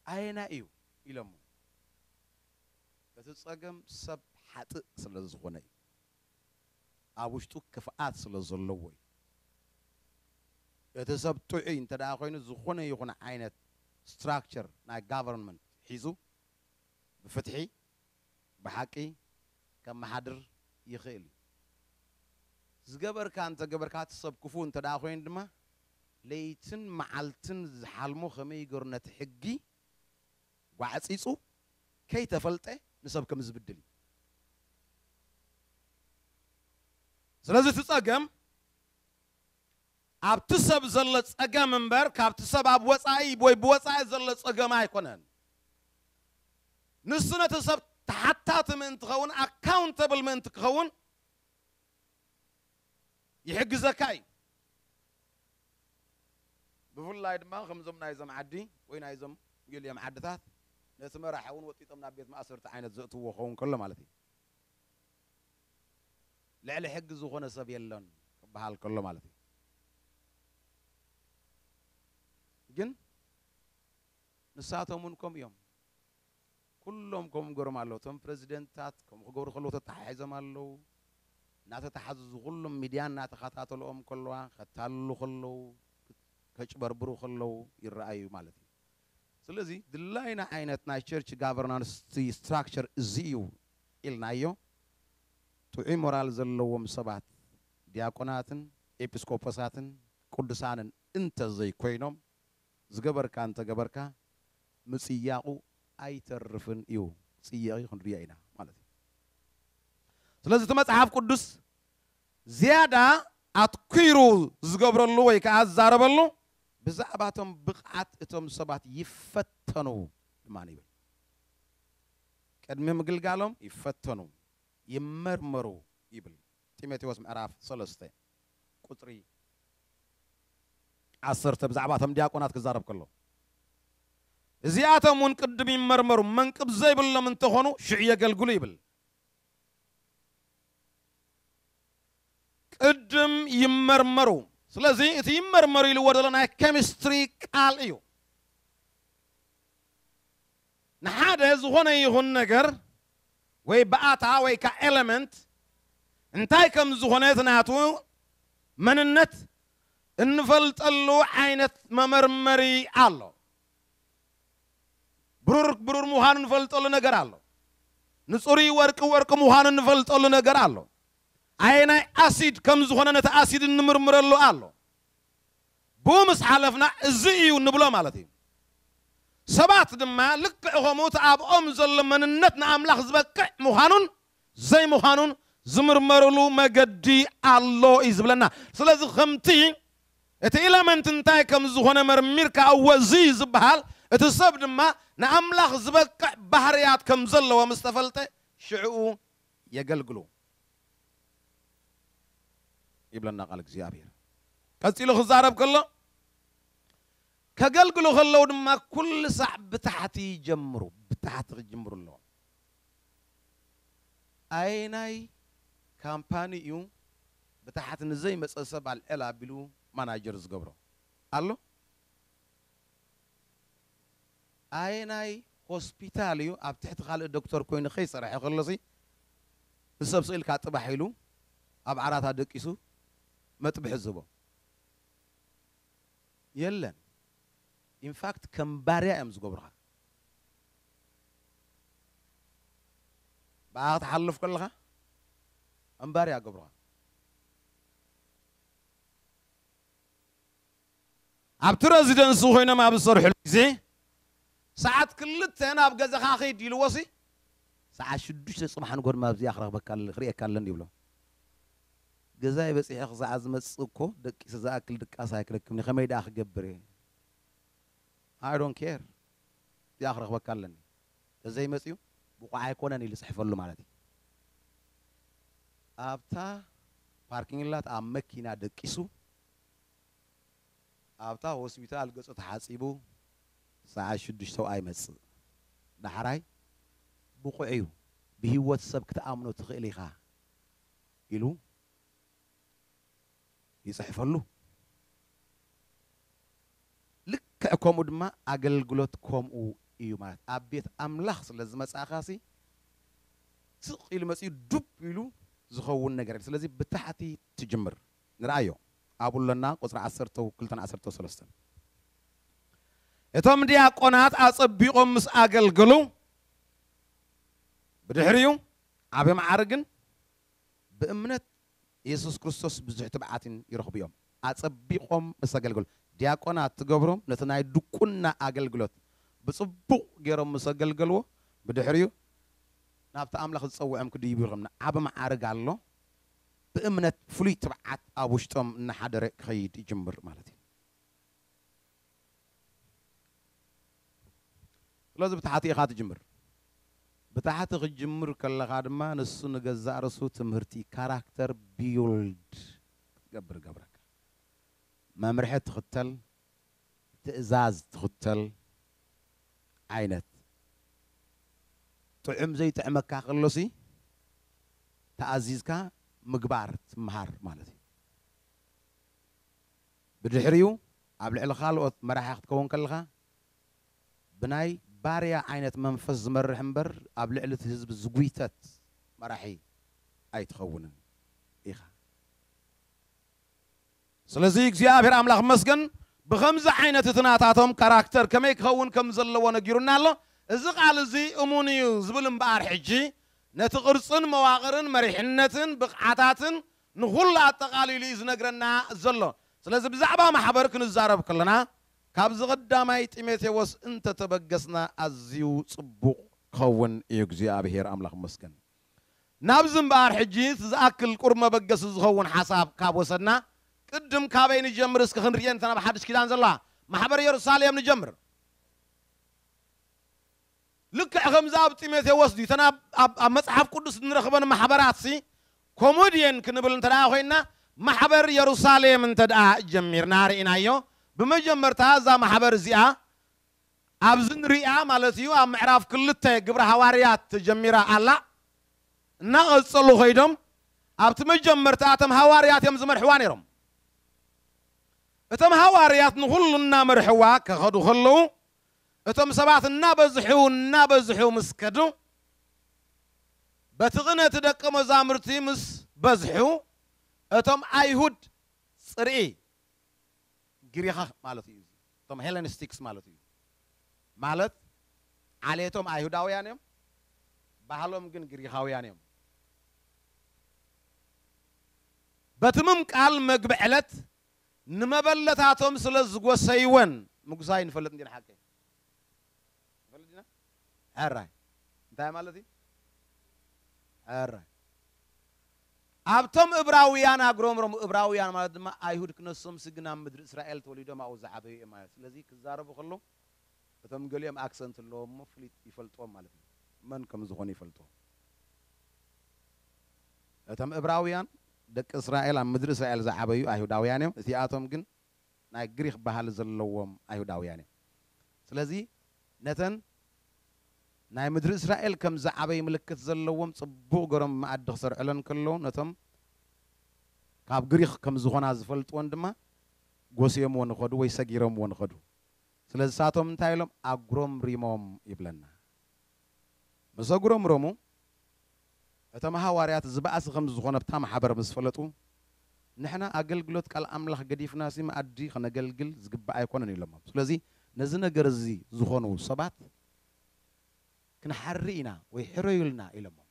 ኣየናይ እዩ ኢሎሞ። እቲ ጸገም ሰብ ሓጥእ ስለ ዝኾነ እዩ። ኣብ ውሽጡ ክፍኣት ስለ ዘለዎ እዩ። እቲ ሰብ ጥዑይ እንተ ደኣ ኮይኑ ዝኾነ ይኹን ዓይነት ስትራክቸር ናይ ጋቨርንመንት ሒዙ ብፍትሒ ብሓቂ ከመሓድር ይኽእል እዩ። ዝገበርካ እንተ ገበርካ፣ እቲ ሰብ ክፉእ እንተ ደኣ ኮይኑ ድማ ለይትን መዓልትን ዝሓልሞ ከመይ ይገሩ ነቲ ሕጊ ጓዕጺጹ ከይተፈልጠ ንሰብ ከም ዝብድል እዩ። ስለዚ እቲ ጸገም ኣብቲ ሰብ ዘሎ ጸገም እምበር ካብቲ ሰብ ኣብ ወጻኢ ወይ ብወጻኢ ዘሎ ጸገም ኣይኮነን። ንሱ ነቲ ሰብ ተሓታቲ ምእንቲ ኸውን፣ ኣካውንተብል ምእንቲ ክኸውን ይሕግዘካ እዩ። ብፍላይ ድማ ከምዞም ናይዞም ዓዲ ወይ ናይዞም ገሊኦም ዓድታት ነቲ መራሒ እውን ወጢጦም ናብ ቤት ማእሰርቲ ዓይነት ዘእትዎ ክኸውን ከሎ ማለት እዩ። ልዕሊ ሕጊ ዝኾነ ሰብ የለን ክበሃል ከሎ ማለት እዩ። ግን ንሳቶም እውን ከምኡ እዮም። ኩሎም ከምኡ ገሮም ኣለዉ። እቶም ፕረዚደንትታት ከምኡ ክገብሩ ከለዉ ተተሓሒዞም ኣለዉ። እናተተሓዙ ኩሎም ሚድያ እናተኸታተልኦም ከለዋ፣ ከታልሉ ከለዉ፣ ከጭበርብሩ ከለዉ ይረኣዩ ማለት እዩ። ስለዚ ድላይና ዓይነት ናይ ቸርች ጋቨርናንስ ስትራክቸር እዚ እዩ ኢልናዮ። ጥዑይ ሞራል ዘለዎም ሰባት ዲያቆናትን ኤጲስቆጶሳትን ቅዱሳንን እንተዘይኮይኖም ዝገበርካ እንተገበርካ ምጽያቑ ኣይተርፍን እዩ። ጽየቒ ክንሪኦ ኢና ማለት እዩ። ስለዚ እቲ መጽሓፍ ቅዱስ ዝያዳ ኣትኲሩ ዝገብረሉ ወይ ከዓ ዝዛረበሉ ብዛዕባቶም ብቕዓት እቶም ሰባት ይፈተኑ ድማ ይብል። ቅድሚ ምግልጋሎም ይፈተኑ፣ ይመርመሩ ይብል። ጢሞቴዎስ ምዕራፍ ሰለስተ ቁጽሪ ዓሰርተ ብዛዕባ እቶም ዲያቆናት ክዛረብ ከሎ፣ እዚኣቶም እውን ቅድም ይመርመሩ፣ መንቅብ ዘይብሎም እንተኾኑ ሽዑ የገልግሉ ይብል። ቅድም ይመርመሩ። ስለዚ እቲ ይመርመሩ ኢልዎ ዘሎ ናይ ኬሚስትሪ ቃል እዩ። ንሓደ ዝኾነ ይኹን ነገር ወይ ብኣታ ወይ ከዓ ኤለመንት እንታይ ከም ዝኾነ እቲ ናቱ መንነት እንፈልጠሉ ዓይነት መመርመሪ ኣሎ። ብሩር ብሩር ምዃኑ እንፈልጠሉ ነገር ኣሎ። ንጹሪ ወርቂ ወርቂ ምዃኑ እንፈልጠሉ ነገር ኣሎ። ኣየናይ ኣሲድ ከም ዝኾነ ነቲ ኣሲድ እንምርምረሉ ኣሎ። ብኡ ምስ ሓለፍና እዚ እዩ ንብሎ ማለት እዩ። ሰባት ድማ ልክዕ ከምኡ እቲ ኣብኦም ዘሎ መንነት ንኣምላኽ ዝበቅዕ ምዃኑን ዘይምዃኑን ዝምርመርሉ መገዲ ኣሎ እዩ ዝብለና። ስለዚ ከምቲ እቲ ኤለመንት እንታይ ከም ዝኾነ መርሚርካ እወ እዚ እዩ ዝበሃል፣ እቲ ሰብ ድማ ንኣምላኽ ዝበቅዕ ባህርያት ከም ዘለዎ ምስ ተፈልጠ ሽዕኡ የገልግሉ ይብለና ቃል እግዚኣብሔር። ቀጺሉ ክዛረብ ከሎ ከገልግሉ ከለዉ ድማ ኩሉ ሳዕ ብታሕቲ ይጀምሩ፣ ብታሕቲ ክጅምሩ ኣለዎም። ኣየናይ ካምፓኒ እዩ ብታሕቲ ንዘይመፀ ሰብ ኣልዕል ኣቢሉ ማናጀር ዝገብሮ ኣሎ? ኣየናይ ሆስፒታል እዩ ኣብ ትሕቲ ካልእ ዶክተር ኮይኑ ከይሰርሐ ከሎሲ ንሰብ ስኢልካ ጥባሕ ኢሉ ኣብ ዓራታ ደቂሱ መጥብሒ ዝህቦ? የለን። ኢንፋክት ከም ባርያ እዮም ዝገብሩኻ። ብኣ ክትሓልፍ ከለኻ ከም ባርያ ገብሩኻ። ኣብቲ ረዚደንሲ ኮይኖም ኣብ ዝሰርሕሉ ግዜ ሰዓት ክልተ ናብ ገዛኻ ኸይድ ኢልዎሲ ሰዓት ሽዱሽተ ጽባሕ ንጎድማ ኣብዚኣ ክረኽበካ ኣለ- ክርእየካ ኣለኒ ይብሎ። ገዛይ በጺሐ ክሳዕ ዝመጽእ እኮ ደቂሰ ዝኣክል ድቃስ ኣይክረክብኒ፣ ከመይ ደኣ ክገብር እየ? I don't care። እዚኣ ክረኽበካ ኣለኒ። ተዘይመጽዩ ብቑዕ ኣይኮነን ኢሉ ጽሕፈሉ ማለት እዩ። ኣብታ ፓርኪንግ ላት ኣብ መኪና ደቂሱ ኣብታ ሆስፒታል ገጹ ተሓጺቡ ሰዓት ሽዱሽተ ሰብኣይ ይመጽእ። ዳሕራይ ብቑዕ እዩ፣ ብህይወት ሰብ ክትኣምኖ ትኽእል ኢኻ ኢሉ ይጽሕፈሉ። ልክዕ ከምኡ ድማ ኣገልግሎት ከምኡ እዩ ማለት ኣብ ቤት ኣምላኽ ስለ ዝመጻእኻሲ ስቕ ኢሉ መጺኡ ዱብ ኢሉ ዝኸውን ነገር የለ። ስለዚ ብታሕቲ ትጅምር። ንርኣዮ ኣብኡ ኣለና ቁፅሪ ዓሰርተ ክልተን ዓሰርተ ሰለስተን። እቶም ዲያቆናት ኣጸቢቖም ምስ ኣገልገሉ ብድሕሪኡ ዓቢ መዓርግን ብእምነት የሱስ ክርስቶስ ብዙሕ ትብዓትን ይረኽቡ እዮም። ኣጸቢቖም ምስ ኣገልገሉ ዲያቆናት ትገብሮም ነቲ ናይ ድቁና ኣገልግሎት ብጽቡቕ ገይሮም ምስ ኣገልገልዎ ብድሕሪኡ ናብቲ ኣምላኽ ዝጸውዖም ክድይቡ ይኸምና። ዓቢ መዓርግ ኣሎ። ብእምነት ፍሉይ ትብዓት ኣብ ውሽጦም እናሓደረ ክኸይድ ይጅምር ማለት እዩ። ስለዚ ብታሕቲ ኢኻ ትጅምር። ብታሕቲ ክትጅምር ከለኻ ድማ ንሱ ንገዛእ ርእሱ ትምህርቲ ካራክተር ቢውልድ ክትገብር ገብረካ። መምርሒ ትኽተል፣ ትእዛዝ ትኽተል ዓይነት ጥዑም ዘይጥዕመካ ከሎሲ ተኣዚዝካ ምግባር ትምሃር ማለት እዩ። ብድሕሪኡ ኣብ ልዕሊ ካልኦት መራሒ ክትከውን ከለኻ ብናይ ባርያ ዓይነት መንፈስ ዝመርሕ እምበር ኣብ ልዕሊ እቲ ህዝቢ ዝጉይተት መራሒ ኣይትኸውንን ኢኻ። ስለዚ እግዚኣብሔር ኣምላኽ መስገን ብኸምዚ ዓይነት እቲ ናታቶም ካራክተር ከመይ ክኸውን ከም ዘለዎ ነጊሩና ኣሎ። እዚ ቃል እዚ እሙን እዩ ዝብል እምበኣር ሕጂ ነቲ ቅርጽን መዋቕርን መሪሕነትን ብቕዓታትን ንኹሉ ኣጠቓሊሉ እዩ ዝነግረና ዘሎ። ስለዚ ብዛዕባ ማሕበር ክንዛረብ ከለና ካብዚ ቀዳማይ ጢሞቴዎስ እንተተበገስና ኣዝዩ ጽቡቕ ክኸውን እዩ። እግዚኣብሔር ኣምላኽ መስገን። ናብዚ እምበኣር ሕጂ እቲ ዝኣክል ቁሩብ መበገሲ ዝኸውን ሓሳብ ካብ ወሰድና ቅድም ካበይ ንጀምር እስኪ ክንርየን እተን ኣብ ሓድሽ ኪዳን ዘለዋ ማሕበር ኢየሩሳሌም ንጀምር። ልክዕ ከምዚ ኣብ ጢሞቴዎስ ድዩ እተን ኣብ መጽሓፍ ቅዱስ እንረኽበን ማሕበራት ሲ ኮሞድየን ክንብል እንተ ደኣ ኮይንና ማሕበር ኢየሩሳሌም እንተ ደኣ ጀሚርና ርኢናዮ። ብመጀመርታ እዛ ማሕበር እዚኣ ኣብዚ ንሪኣ ማለት እዩ ኣብ ምዕራፍ ክልተ ግብረ ሃዋርያት ተጀሚራ ኣላ። እናቐጸሉ ኸይዶም ኣብቲ መጀመርታ እቶም ሃዋርያት እዮም ዝመርሕዋ ነይሮም። እቶም ሃዋርያት ንኹሉ እናመርሕዋ ከኸዱ ከለዉ እቶም ሰባት እናበዝሑ እናበዝሑ ምስ ከዱ በቲ ቕነቲ ደቀ መዛሙርቲ ምስ በዝሑ እቶም ኣይሁድ ጽርኢ ግሪኻ ማለት እዩ። እቶም ሄለኒስቲክስ ማለት እዩ። ማለት ዓሌቶም ኣይሁዳውያን እዮም፣ ባህሎም ግን ግሪኻውያን እዮም። በቲ ምምቃል መግቢ ዕለት ንመበለታቶም ስለ ዝጎሰይወን ምጉሳይ ንፈልጥ እንዲና ሓቀይ ንፈልጥ ዲና ሕራይ እንታይ ማለት እዩ? ሕራይ ኣብቶም እብራውያን ኣግሮምሮም እብራውያን ማለት ድማ ኣይሁድ ክነሶም ስግና ምድሪ እስራኤል ተወሊዶም ኣብኡ ዝዓበዩ እዮም ማለት ስለዚ ክዛረቡ ከሎ እቶም ገሊኦም ኣክሰንት ኣለዎም እሞ ፍሊጥ ይፈልጥዎም ማለት እዩ። መን ከም ዝኾኑ ይፈልጥዎም። እቶም እብራውያን ደቂ እስራኤል ኣብ ምድሪ እስራኤል ዝዓበዩ ኣይሁዳውያን እዮም። እቲኣቶም ግን ናይ ግሪክ ባህሊ ዘለዎም ኣይሁዳውያን እዮም። ስለዚ ነተን ናይ ምድሪ እስራኤል ከም ዝዓበዩ ምልክት ዘለዎም ጽቡቕ ገሮም መኣዲ ክሰርዕለን ከለዉ ነቶም ካብ ግሪክ ከም ዝኾና ዝፈልጥዎን ድማ ጎስዮምዎ ንኸዱ ወይ ሰጊሮምዎ ንኸዱ። ስለዚ ሳቶም እንታይ ኢሎም ኣጉረምሪሞም ይብለና። ምስ ኣጉረምረሙ እቶም ሃዋርያት ዝበኣሲ ከም ዝኾነ ብታ ማሕበር ምስ ፈለጡ ንሕና ኣገልግሎት ቃል ኣምላኽ ገዲፍናሲ መኣዲ ከነገልግል ዝግባእ ኣይኮነን ኢሎሞም። ስለዚ ነዚ ነገር እዚ ዝኾኑ ሰባት ክንሓሪ ኢና ወይ ሕረዩልና ኢሎሞም።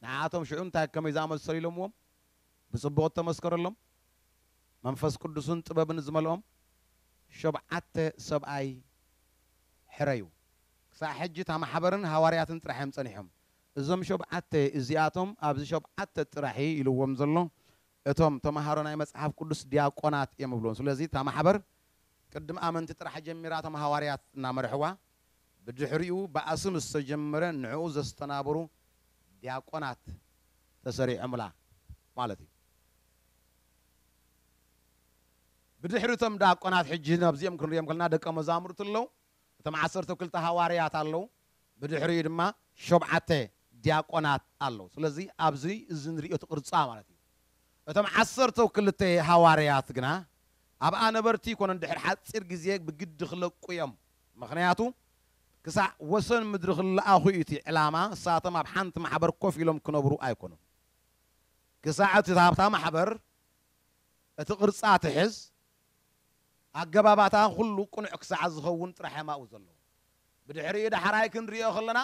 ንዓኣቶም ሽዑ እንታይ ከመይ ዝኣመሰሉ ኢሎምዎም ብጽቡቕ እተመስከረሎም መንፈስ ቅዱስን ጥበብን ዝመልኦም ሸብዓተ ሰብኣይ ሕረዩ። ክሳዕ ሕጂ እታ ማሕበርን ሃዋርያትን ጥራሕ እዮም ጸኒሖም። እዞም ሸብዓተ እዚኣቶም ኣብዚ ሸብዓተ ጥራሕ እዩ ኢልዎም ዘሎ እቶም ተምሃሮ ናይ መጽሓፍ ቅዱስ ዲያቆናት እዮም እብልዎም። ስለዚ እታ ማሕበር ቅድም ኣመንቲ ጥራሕ ጀሚራ እቶም ሃዋርያት እናመርሕዋ ብድሕሪኡ ባእሲ ምስ ተጀመረ ንዕኡ ዘስተናብሩ ዲያቆናት ተሰሪዖምላ ማለት እዩ። ብድሕሪ እቶም ዲያቆናት ሕጂ ናብዚኦም ክንሪኦም ከለና ደቀ መዛሙርቲ ኣለዉ። እቶም ዓሰርተ ክልተ ሃዋርያት ኣለዉ። ብድሕሪኡ ድማ ሸብዓተ ዲያቆናት ኣለዉ። ስለዚ ኣብዚ እዚ ንሪኦ እቲ ቅርጻ ማለት እዩ። እቶም ዓሰርተ ክልተ ሃዋርያት ግና ኣብኣ ነበርቲ ይኮነን ድሕሪ ሓጺር ግዜ ብግዲ ክለቁ እዮም። ምኽንያቱ ክሳዕ ወሰን ምድሪ ክለኣኹ እዩ እቲ ዕላማ። ንሳቶም ኣብ ሓንቲ ማሕበር ኮፍ ኢሎም ክነብሩ ኣይኮኑን። ክሳዕ እቲ ኣብታ ማሕበር እቲ ቅርጻ ትሕዝ ኣገባባታ ኩሉ ቅኑዕ ክሳዕ ዝኸውን ጥራሕ እዮም ኣብኡ ዘለዉ። ብድሕሪኡ ዳሕራይ ክንሪኦ ከለና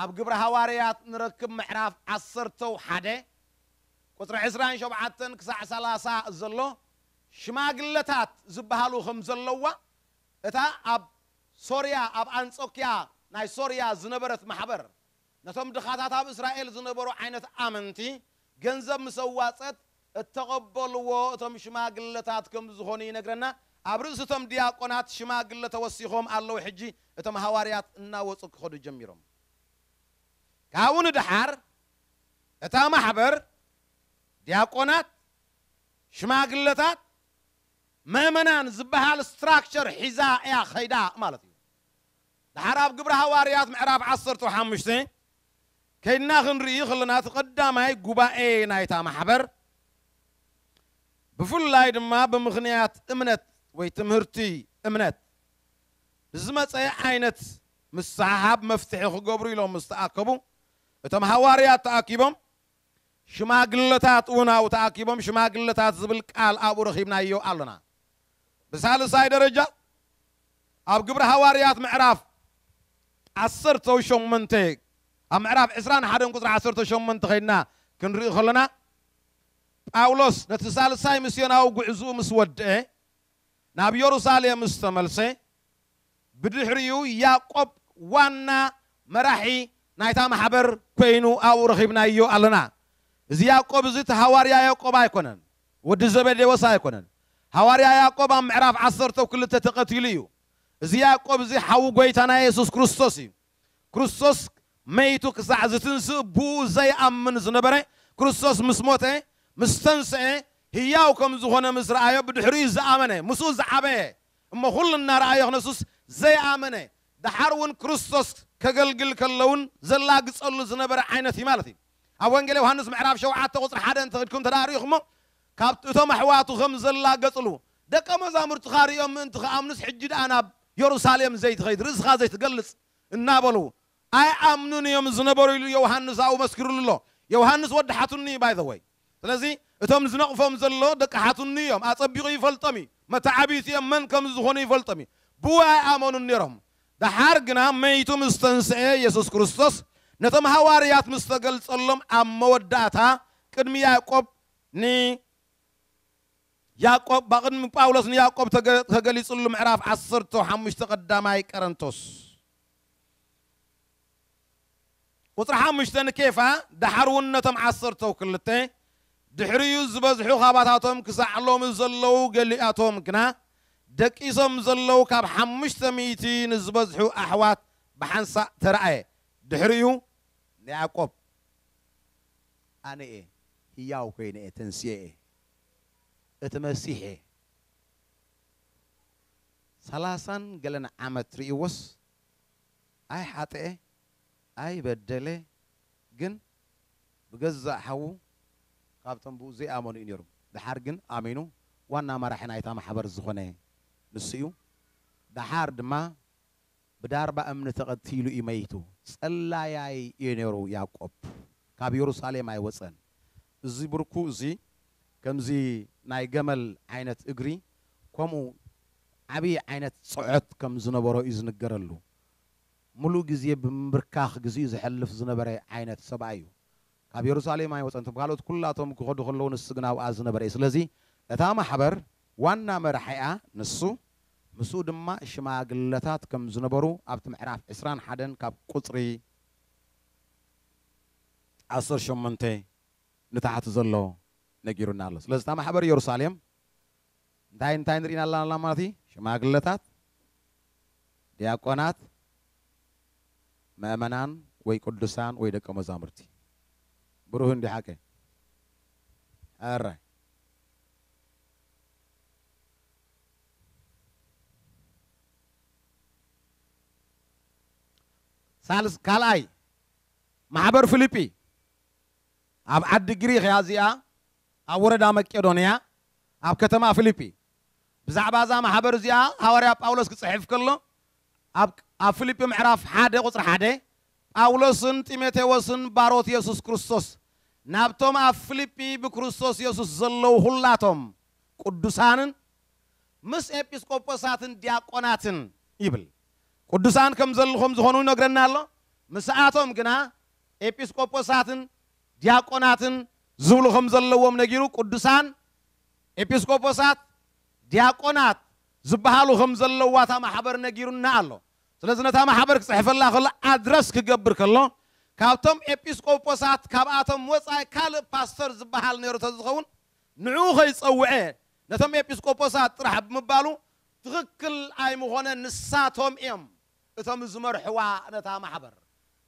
ኣብ ግብረ ሃዋርያት ንረክብ ምዕራፍ ዓሰርተው ሓደ ቁፅሪ ዕስራን ሸውዓተን ክሳዕ ሰላሳ ዘሎ ሽማግለታት ዝበሃሉ ከም ዘለዋ እታ ኣብ ሶርያ ኣብ ኣንጾክያ ናይ ሶርያ ዝነበረት ማሕበር ነቶም ድኻታት ኣብ እስራኤል ዝነበሩ ዓይነት ኣመንቲ ገንዘብ ምስ ኣዋጸት እተቐበልዎ እቶም ሽማግለታት ከም ዝኾኑ ይነግረና። ኣብ ርእሲ እቶም ዲያቆናት ሽማግለ ተወሲኾም ኣለዉ። ሕጂ እቶም ሃዋርያት እናወጹ ክኸዱ ጀሚሮም። ካብኡ ንደሓር እታ ማሕበር ዲያቆናት፣ ሽማግለታት፣ ምእመናን ዝበሃል ስትራክቸር ሒዛ እያ ኸይዳ ማለት እዩ። ደሓር ኣብ ግብረ ሃዋርያት ምዕራፍ ዓሰርተ ሓሙሽተ ከይድና ክንርኢ ከለና፣ እቲ ቀዳማይ ጉባኤ ናይታ ማሕበር ብፍላይ ድማ ብምኽንያት እምነት ወይ ትምህርቲ እምነት ንዝመጸ ዓይነት ምስሕሓብ መፍትሒ ክገብሩ ኢሎም ምስ ተኣከቡ፣ እቶም ሃዋርያት ተኣኪቦም ሽማግለታት እውን ኣብኡ ተኣኪቦም ሽማግለታት ዝብል ቃል ኣብኡ ረኺብናዮ ኣለና። ብሳልሳይ ደረጃ ኣብ ግብረ ሃዋርያት ምዕራፍ ዓሰርተ ሸሞንተ ኣብ ምዕራፍ ዕስራን ሓደን ቁፅሪ ዓሰርተ ሸሞንተ ከይድና ክንርኢ ከለና ጳውሎስ ነቲ ሳልሳይ ምስዮናዊ ጉዕዝኡ ምስ ወድአ ናብ የሩሳሌም ዝተመልሰ ብድሕሪኡ ያዕቆብ ዋና መራሒ ናይታ ማሕበር ኮይኑ ኣብኡ ረኺብናዮ ኣለና። እዚ ያዕቆብ እዚ እቲ ሃዋርያ ያዕቆብ ኣይኮነን፣ ወዲ ዘበዴዎስ ኣይኮነን። ሃዋርያ ያዕቆብ ኣብ ምዕራፍ ዓሰርተ ክልተ ተቐቲሉ እዩ። እዚ ያዕቆብ እዚ ሓዉ ጎይታና የሱስ ክርስቶስ እዩ። ክርስቶስ መይቱ ክሳዕ ዝትንስእ ብኡ ዘይኣምን ዝነበረ ክርስቶስ ምስ ሞተ ምስ ተንስአ ህያው ከም ዝኾነ ምስ ረኣዮ ብድሕሪኡ ዝኣመነ ምስኡ ዝዓበየ እሞ ኩሉ እናረኣዮ ክነሱስ ዘይኣመነ ደሓር እውን ክርስቶስ ከገልግል ከለውን ዘላግጸሉ ዝነበረ ዓይነት እዩ ማለት እዩ። ኣብ ወንጌል ዮሃንስ ምዕራፍ ሸውዓተ ቁፅሪ ሓደ እንተኽድኩም ተዳርእኹሞ ካብ እቶም ኣሕዋቱ ከም ዘላገጽሉ ደቀ መዛሙርትኻ ርእዮም ምእንቲ ክኣምኑስ ሕጂ ደኣ ናብ የሩሳሌም ዘይትኸይድ ርእስኻ ዘይትገልጽ እናበሉ ኣይኣምኑን እዮም ዝነበሩ ኢሉ ዮሃንስ ኣብኡ መስኪሩሉ ኣሎ። ዮሃንስ ወዲ ሓቱኒ እዩ ባይ ዘ ወይ። ስለዚ እቶም ዝነቕፎም ዘሎ ደቂ ሓቱኒ እዮም። ኣጸቢቑ ይፈልጦም እዩ። መተዓቢቲ እዮም መን ከም ዝኾኑ ይፈልጦም እዩ። ብኡ ኣይኣመኑን ነይሮም። ደሓር ግና መይቱ ምስ ተንስአ የሱስ ክርስቶስ ነቶም ሃዋርያት ምስ ተገልጸሎም ኣብ መወዳእታ ቅድሚ ያዕቆብ ን ያዕቆብ ብቕድሚ ጳውሎስ ንያዕቆብ ተገ- ተገሊጹሉ ምዕራፍ ዓሰርተ ሓሙሽተ ቀዳማይ ቀረንቶስ ቁፅሪ ሓሙሽተ ንኬፋ ደሓር እውን ነቶም ዓሰርተው ክልተ ድሕሪኡ ዝበዝሑ ካባታቶም ክሳዕ ሎሚ ዘለዉ ገሊኣቶም ግና ደቂሶም ዘለዉ ካብ ሓሙሽተ ሚእቲ ንዝበዝሑ ኣሕዋት ብሓንሳእ ተረኣየ። ድሕሪኡ ንያዕቆብ ኣነ እየ ህያው ኮይነ እየ ተንስኤ እየ እቲ መሲሕ እየ ሰላሳን ገለን ዓመት ርእይዎስ ኣይሓጥኤ ኣይበደለ ግን ብገዛእ ሓዉ ካብቶም ብኡ ዘይኣመኑ እዩ ነይሩ። ደሓር ግን ኣሚኑ ዋና መራሒ ናይታ ማሕበር ዝኾነ ንሱ እዩ። ደሓር ድማ ብዳርባ እምኒ ተቐቲሉ እዩ መይቱ። ጸላያይ እዩ ነይሩ ያዕቆብ። ካብ የሩሳሌም ኣይወጸን። እዚ ብርኩ እዚ ከምዚ ናይ ገመል ዓይነት እግሪ ከምኡ ዓብዪ ዓይነት ጽዕት ከም ዝነበሮ እዩ ዝንገረሉ። ሙሉእ ግዜ ብምብርካኽ ግዜኡ ዘሕልፍ ዝነበረ ዓይነት ሰብኣይ እዩ። ካብ የሩሳሌም ኣይወጸን። እቶም ካልኦት ኩላቶም ክኸዱ ከለዉ ንሱ ግን ኣብኣ ዝነበረ እዩ። ስለዚ እታ ማሕበር ዋና መራሒኣ ንሱ፣ ምስኡ ድማ ሽማግለታት ከም ዝነበሩ ኣብቲ ምዕራፍ ዕስራን ሓደን ካብ ቁጽሪ ዓሰርተ ሸሞንተ ንታሕቲ ዘሎ ነጊሩና ኣሎ። ስለዚ እታ ማሕበር የሩሳሌም እንታይ እንታይ ንርኢና ኣለና ማለት እዩ? ሽማግለታት፣ ዲያቆናት፣ ምእመናን ወይ ቅዱሳን ወይ ደቀ መዛሙርቲ። ብሩህ እንዲ ሓቀ ኣራይ ሳልስ ካልኣይ ማሕበር ፊልጲ ኣብ ዓዲ ግሪኽ እያ እዚኣ ኣብ ወረዳ መቄዶንያ ኣብ ከተማ ፊልጲ ብዛዕባ እዛ ማሕበር እዚኣ ሃዋርያ ጳውሎስ ክጽሕፍ ከሎ ኣብ ኣብ ፊልጲ ምዕራፍ ሓደ ቁጽሪ ሓደ ጳውሎስን ጢሞቴዎስን ባሮት የሱስ ክርስቶስ ናብቶም ኣብ ፊልጲ ብክርስቶስ የሱስ ዘለዉ ኩላቶም ቅዱሳንን ምስ ኤጲስቆጶሳትን ዲያቆናትን ይብል። ቅዱሳን ከም ዘለኹም ዝኾኑ ይነግረና ኣሎ። ምስኣቶም ግና ኤጲስቆጶሳትን ዲያቆናትን ዝብሉ ከም ዘለዎም ነጊሩ ቅዱሳን ኤጲስቆጶሳት ዲያቆናት ዝበሃሉ ከም ዘለዋ እታ ማሕበር ነጊሩና ኣሎ። ስለዚ ነታ ማሕበር ክጽሕፈላ ከሎ ኣድረስ ክገብር ከሎ ካብቶም ኤጲስቆጶሳት ካብኣቶም ወጻኢ ካልእ ፓስተር ዝበሃል ነይሩ ተዝኸውን ንዕኡ ከይጸውዐ ነቶም ኤጲስቆጶሳት ጥራሕ ብምባሉ ትኽክል ኣይምኾነ። ንሳቶም እዮም እቶም ዝመርሕዋ ነታ ማሕበር።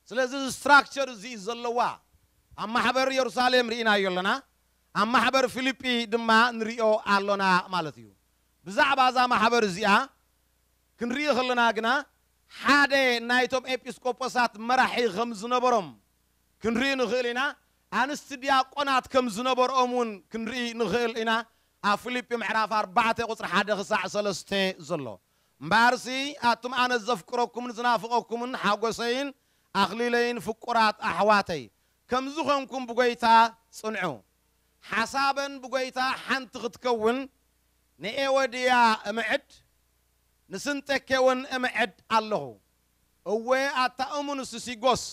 ስለዚ ስትራክቸር እዚ እዩ ዘለዋ። ኣብ ማሕበር የሩሳሌም ርኢናዮ ኣለና፣ ኣብ ማሕበር ፊልጲ ድማ ንሪኦ ኣሎና ማለት እዩ። ብዛዕባ እዛ ማሕበር እዚኣ ክንርኢ ከለና ግና ሓደ ናይቶም ኤጲስቆጶሳት መራሒ ከም ዝነበሮም ክንርኢ ንኽእል ኢና። ኣንስቲ ዲያቆናት ከም ዝነበርኦም እውን ክንርኢ ንኽእል ኢና። ኣብ ፊልጲ ምዕራፍ ኣርባዕተ ቁፅሪ ሓደ ክሳዕ ሰለስተ ዘሎ እምበኣርሲ ኣቱም ኣነ ዘፍቅረኩምን ዝናፍቐኩምን ሓጎሰይን ኣኽሊለይን ፍቁራት ኣሕዋተይ ከምዚ ኾንኩም ብጎይታ ጽንዑ። ሓሳበን ብጎይታ ሓንቲ ክትከውን ንኤወድያ እምዕድ ንስንጠኬ እውን እምዕድ ኣለኹ። እወ ኣታ እሙን ስሲጎስ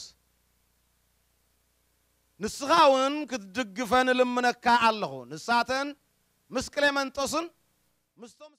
ንስኻ እውን ክትድግፈን እልምነካ ኣለኹ። ንሳተን ምስ ቅሌመንጦስን ምስቶም